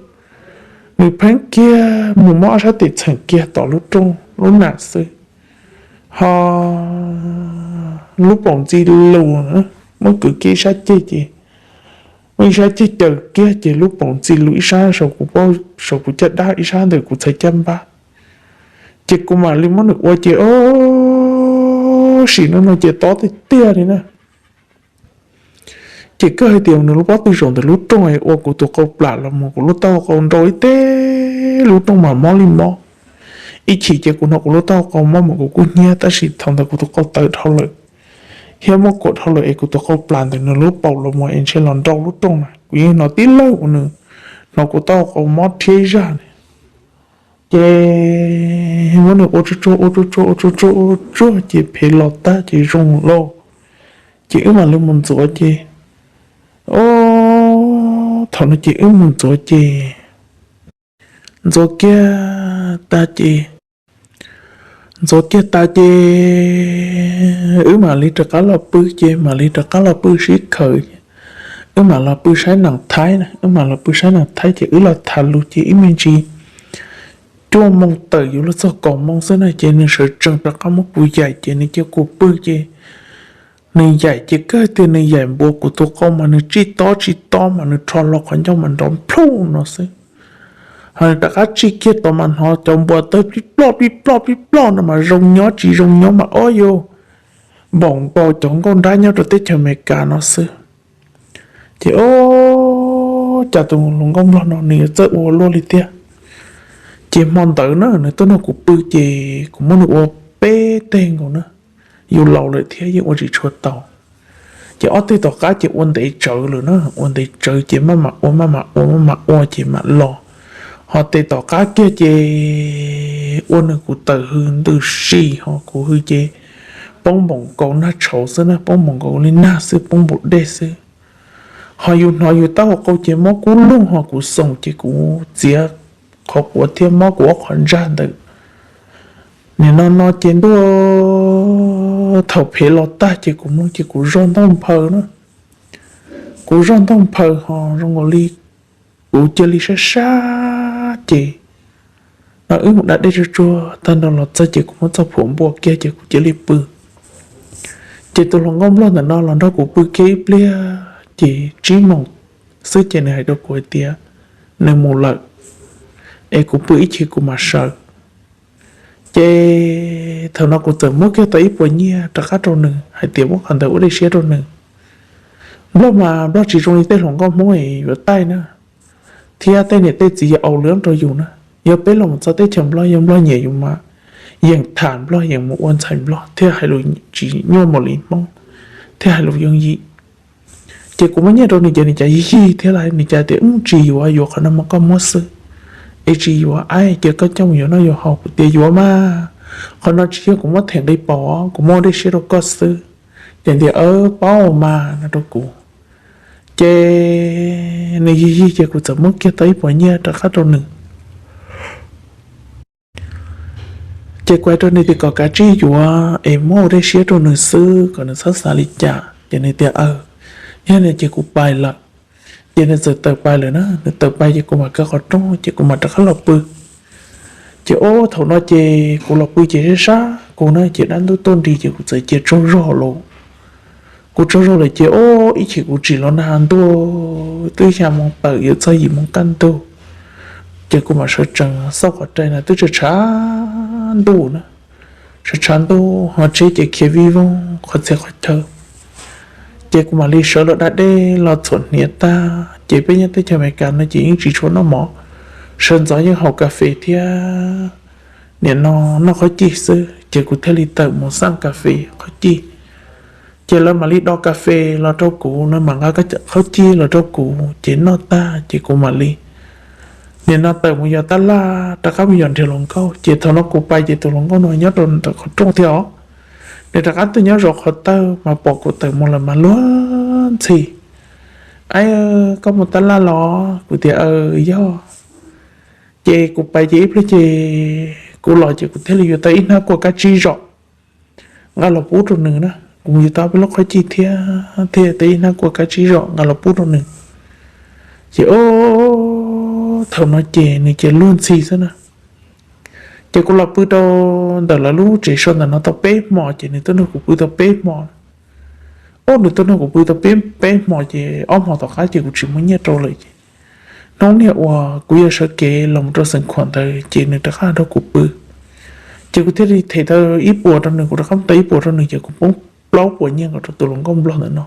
Nws pheeb kiag mus muab ob sab tes txheem kiag tom lub rooj lub nam xwb, ho lub paum ntxi lus, muab kwv kiag ib sab ceg ces, muab ib sab ceg caws kiag ces lub paum ntxi lus ib sab saum kuv caj dab ib sab ntawm kuv txhais caj npab. Ces kuv mam li muab nws ua ces ob sim no no ces tob tiag tiag li na. Ces kawg hais tias nws lub pob tw zaum ntawm lub rooj es ua kuv tus qau plam los mus, kuv lub taub hau qau nrau ib teg, lub rooj mas mob li mob. Ib chim ces kuv hnov kuv lub taub hau qau mob mas kuv kub hnyiab, tab sis thaum ntawd kuv tus qau tawv dhau lawm thiab muaj kuam dhau lawm es kuv tus qau plam ntawm nws lub paum los mus es ntshe los nrau lub rooj na. Kuv yeej hnov tib lawg uas nws hnov kuv taub hau qau mob rhiab ib zaj na. Ces muab nws ua tsuag tsuag ua tsuag tsuag ua tsuag tsuag ua tsuag ces phem los tag ces zoo lauj. Ces wb mam li mus ntxuav ces, o, thaum no ces wb mus ntxuav ces, ntxuav kiag tas ces, ntxuav kiag tas ces wb mam li rov qab los pw ces mam li rov qab los pw sib khaws. Wb mam los pw saib nam thaib na, wb mam los pw saib nam thaib ces wb los tham lus ces ib me ntsis cuaj moo tawm yuav luag txog kaum moo xwb na ces nws sawv tsees rov qab muab kuv yaim ces nws cia kuv pw ces nws yaim ces kawg tias nws yaim npuas kuv tus qau mas nws tsij tob tsij tob mas nws rho hlo qhov ncauj mas nrov nplhoj no xwb. Ho nws rov qab tsij kiag tod mas hnov cov npuas tawg plij ploj plij ploj plij ploj no mas zoo nyob tsis zoo nyob mas ob yus npaum nkaus cov nkauj nrab nyob rau teb chaws Amelikas no xwb. Ces o, cas tus hluas nkauj nplog no nws yuav txawj ua luaj li tiag. Ces hmo ntawd na nws tuaj nrog kuv pw ces kuv muab nws ua peb teg nkaus na, yus laus lawm thiab yeej ua tsis tshua tau. Ces ob teg tom qab ces ua ntev tsawv lawm na, ua ntev tsawv ces maj mam ua maj mam ua maj mam ua ces mam los. Ho tes tom qab kiag ces ua nws kuv tawm hws ntws si ho kuv hws ces poob npaum nkaus nag tshauv xwb na, poob npaum nkaus li nag xwb, poob npaum dej xwb. Ho yus hnov yus taub hau qau ces mob kub lug ho kuv xoom ces kuv txiav qhov quav thiab mob kuv ob qhov ntsag ntawd. Nim no no ces ntuj thaum phem los tag ces kuv mloog ces kuv zog ntaug nphaw na. Kuv zog ntaug nphaw ho zoo nkaus li kuv cia li sab sab ces no wb mus da dej tsuag tsuag tag nrho los txog ces kuv muab txoj phuam npua kiag ces kuv cia li pw. Ces tus hluas nkauj nplog ntawm no los nrog kuv pw kiag ib pliag ces tsib moos xwb ces nws hais rau kuv hais tias nws mus lawm, es kuv pw ib chim kuv mam sawv. Ces thaum no kuv txawm muab kiag tau ib puas nyiaj rov qab rau nws hais tias muab qhov ntawd ua dej siab rau nws. Nplog mas nplog tsis zoo li tej hluas nkauj Hmoob es yuav taij na, thiab tej niam tej txiv yuav au lwm rau yus na. Yog peb los txog teb chaws nplog yog nplog nyiam yus mas yeem tham nplog yeem mus ua ntxhais nplog thiab hais lus tsis nyuaj mus li Hmoob thiab hais lus yooj yim. Ces kuv muab nyiaj rau nws ces nws cas yig yig thiab lawm, nws cas tias wb tsis yuav, yuav qhov no mas koj muab xwb, es tsis yuav, aib, cia koj coj mus yuav noj yuav haus. Kuv tias yuav mas, qhov no tsis yog kuv muab them nqi paus, kuv muab ua dej siab rau koj xwb. Ces tias paub mas no rau kuv. Ces nws yig yig ces kuv txawm muab kiag tau ib puas nyiaj rov qab rau nws. Ces kuv hais rau nws tias kom kav tsij yuav es muab ua dej siab rau nws xwb kom nws txhob xav li cas. Ces nws tias aw, yog li ces kuv pais lawm. Ces nws txawm tawm pais lawm na, nws tawm pais ces kuv mam kaw qhov rooj ces kuv mam rov qab los pw. Ces o, thaum no ces kuv los pw ces sab sab kuv na ces dab ntuj tuaj nti ces kuv txawm cia tsaug zog lawm. Kuv tsaug zog lawm ces o, ib chim kuv tsim los nag ntuj twb xya moo tawm yuav txog yim moo kaj ntug. Ces kuv mam sawv tsees xauj qhov rai na twb tshav tshav ntuj na, tshav tshav ntuj ho tsheb ces khiav vij voog qhov txhia qhov chaw. Ces kuv mam li sawv los da dej los txhuam hniav tag ces peb nyob teb chaws Amelikas no ces yeej tsis tshua noj mov, sawv ntxov yeej haus kas fes thiab nim no noj qhob cij xwb ces kuv thiaj li tawm mus xaj kas fes qhob cij. Ces lawv mam li do kas fes los rau kuv, lawv mam nqa qhob cij los rau kuv ces noj tag ces kuv mam li nim no tawm mus yos tab laj rov qab mus yos nrhiav hluas nkauj. Ces thaum no kuv pais ces tus hluas nkauj no nyob rau ntawm qhov rooj thiab os. Nws rov qab tuaj nyob zov qhov tawj mas pom kuv tawm mus lawm mas luag ntxhi, aib, koj mus tab laj los? Kuv tias aw, yog. Ces kuv pais ces ib pliag ces kuv los ces kuv thiaj li yuav tau ib hnab kua kab tsib zom nqa los pub rau nws na. Kuv mus yuav tau peb lub qhob cij thiab thiaj tau ib hnab kua kab tsib zom nqa los pub rau nws. Ces o, thaum no ces nws ces luag ntxhi xwb na. Ces kuv los pw rau ntawm lawv lub tsev so ntawm no tau peb hmo ces nws tuaj nrog kuv pw tau peb hmo. O, nws tuaj nrog kuv pw tau peb hmo ces ob hmo tom qab ces kuv tsis muaj nyiaj rau lawm ces hnub niag uas kuv yuav sawv kev los rau Xeev Khuam ntawd ces nws rov qab nrog kuv pw. Ces kuv thiaj li them tau ib puas rau nws, kuv rov qab tau ib puas rau nws ces kuv poob plaub puas nyiaj nkaus rau tus hluas nkauj nplog ntawm no.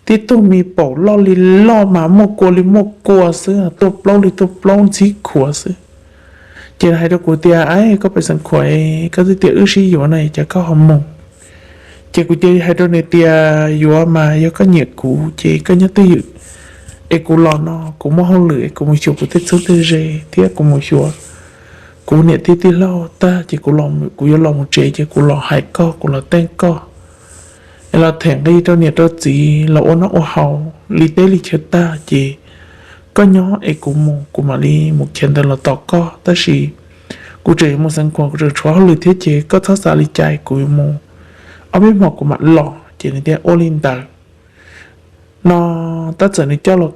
Tib tug me paum loj li loj mas muaj kua li muaj kua xwb, tuaj plaub li tuaj plaub ntxhib khuav xwb. Ces hais rau kuv tias, aib, koj pais Xeev Khuam, koj twb tias wb sib yuav no, cas koj ho mus? Ces kuv cia li hais rau nws tias, yuav mas yog koj nyiam kuv ces koj nyob twj ywm, es kuv los no kuv muaj hauj lwm es kuv mus xyuas kuv tej txheeb tej ze thiab kuv mus xyuas kuv niam tij tij laug tag ces kuv yuav los mus tsev ces kuv los hais koj, kuv los teeb koj, es los them nqi rau niam rau txiv los ua noj ua haus li teb li chaw tag ces koj nyob es kuv mus, kuv mam li mus khiav ntawd los tos koj. Tab sis kuv tseem yuav mus Xeev Khuam, kuv tseem tshuav hauj lwm thiab ces koj txhob xav li cas, kuv yuav mus ob peb hmo kuv mam los. Ces nws tias ua li ntawd no, tab txawm nws coj los,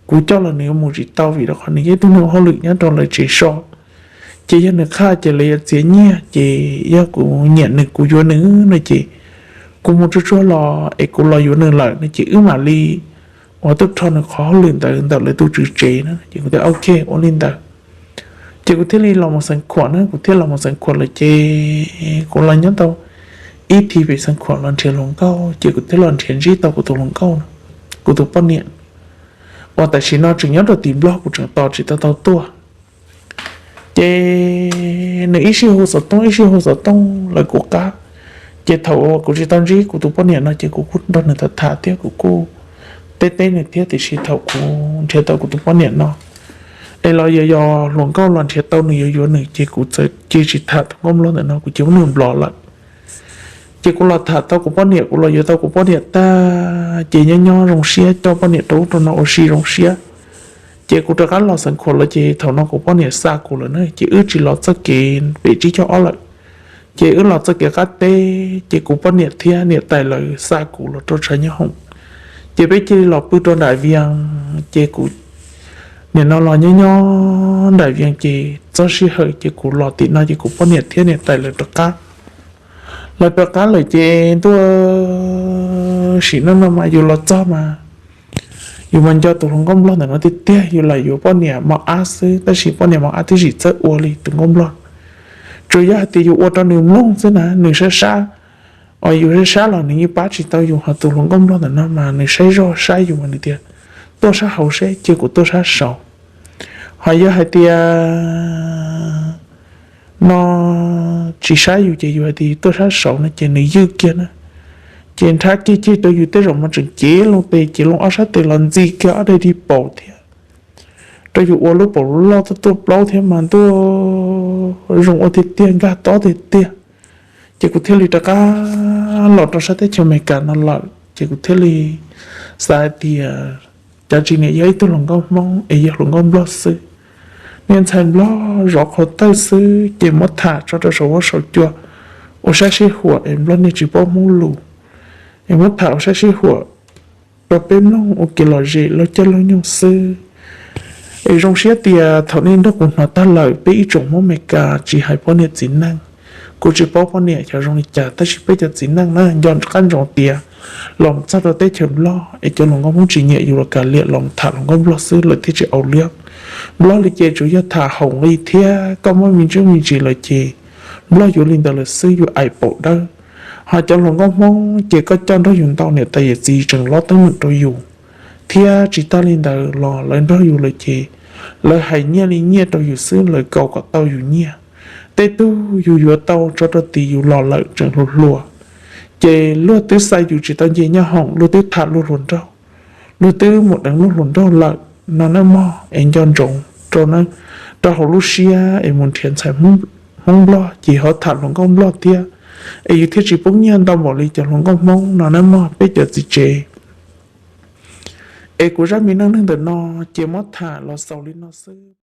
kuv coj los nws yuav mus tsis tau vim rau qhov nws yog ib tug neeg ua hauj lwm nyob rau lawv tsev so. Ces yog nws qhaj ces lawv yuav txiav nyiaj, ces yog kuv nyiam nws kuv yuav nws no ces kuv mus tsuag tsuag los es kuv los yuav nws lawm no ces wb mam li ua tub rho nws qhov hauj lwm ntawd ntawm lawv tus tswv tsev na. Ces kuv tias ok, ua li ntawd. Ces kuv thiaj li los mus Xeev Khuam na, kuv thiaj los mus Xeev Khuam lawm ces kuv los nyob tau ib thim pem Xeev Khuam los nrhiav hluas nkauj, ces kuv thiaj los nrhiav ntsib tau kuv tus hluas nkauj no. kuv tus poj niam uas tam sim no tseem nyob rau tim Nplog, kuv tseem tos tsis tau tau tuaj. Ces nws ib sij hu xov tooj ib sij hu xov tooj lawv kuv qab. Ces thaum kuv tsis tau ntsib kuv tus poj niam no ces kuv kuj nrog nws tham tham thiab kuv kuj teb teb nws thiab, tiam sis thaum kuv nrhiav tau kuv tus poj niam no es los yog yog hluas nkauj los nrhiav tau nws yuav yuav nws ces kuv txawm cia tsis tham tus nkauj Nplog ntawm no, kuv cia muab nws block lawm. Ces kuv los tham tau kuv poj niam, kuv los yuav tau kuv poj niam tag ces nyob nyob zoo siab coj poj niam rau ub rau no ua si zoo siab. Ces kuv rov qab los Xeev Khuam lawm ces thaum no kuv poj niam xa kuv lawm na, ces wb tsis los txoj kev pem tsib caug ob lawm, ces wb los txoj kev qab teb. Ces kuv poj niam thiab niam tais lawv xa kuv los rau tshav nyob hoom, ces peb cia li los pw rau nram Vias. Ces kuv nim no los nyob nyob nram Vias ces txog sij hawm ces kuv los tim no ces kuv poj niam thiab niam tais lawv rov qab. Lawv rov qab lawm ces ntuj, sim neej no mas yus los txog mas yus mas nco tus hluas nkauj Nplog ntawm no tiag tiag. Yus lam yuav poj niam mos ab xwb tab sis poj niam mos ab twb tsis txawj ua li tus nkauj Nplog. Tsuas yog hais tias yus ua rau nws mloog xwb na, nws sab sab, yus sab sab los nws yeej pab tsis tau yus, ho tus hluas nkauj Nplog ntawm no mas nws saib zoj saib yus mas nws tias tuaj sab hauv seb, cia kuv tuaj sab saud. Ho yog hais tias no tsis saib yus ces yus hais tias tuaj sab saud no ces nws ywj kiag na, ces nrhab kiag ceg rau yus tej zaum mas tseem cev loo tes cev loo ob sab tes los ntxi kiag ob daim dig paum thiab rau yus ua lub paum loj tuaj tuaj plaub thiab mas ntuj, zoo ua tiag tiag, nkag tob tiag tiag. Ces kuv thiaj li rov qab los rau sab teb chaws Amelikas no lawm ces kuv thiaj li xav hais tias cov tsis niam yog ib tug hluas nkauj Hmoob es yog hluas nkauj Nplog xwb, niag ntxhais Nplog zov qhov tawj xwb ces muab tham tso rau saum huab saum cua ua sab sib huam es Nplog niag tsis paub Hmoob lus, es muab tham ua sab sib huam rau peb mloog ua kev lom zem laug caij laug nyoog xwb. Es zoo siab tias thaum nej nrog kuv hnov tag lawm peb ib tsoom Hmoob Amelikas tsis hais poj niam txiv neej, kuv tsis paub poj niam xyov zoo li cas tab sis peb cov txiv neej na nco qab ntsoov tias los txog rau teb chaws Nplog es cov hluas nkauj Hmoob tsis nyiam yus los kav liam los tham hluas nkauj Nplog xwb lawv thiaj tsis au liab. Nplog li ces tsuas yog tham haum nqi thiab koj muaj me ntsuj me ntsis lawm ces Nplog yuav li ntawd lawm xwb, yus aim paum dawb. Ho cov hluas nkauj Hmoob ces koj coj nrog yus ntau niam tais yawm txiv tseem lob teeb meem rau yus, thiab tsis tas li ntawd los lawv nrog yus lawm ces lawv hais nyiaj li nyiaj rau yus xwb, lawv kaus kom tau yus nyiaj. Tej tug yus yuav tau tso rau tid yus los lawm tseem hluas hluas, ces luag twb xa yus tsis tau nce nyob hoom, luag twb tham luag hluas nraug, luag twb mus deev luag hluas nraug lawm no nawb mog. Es nco ntsoov rau, rau hauv lub siab es mus nrhiav ntxhais Hmoob Nplog ces ho tham hluas nkauj Nplog thiab, es yus thiaj tsis poob nyiaj ntau npaum li cov hluas nkauj Hmoob no nawb mog peb cov txiv tsev. Es kuv zaj me neej neeg ntawm no ces muab tham los xaus li no xwb.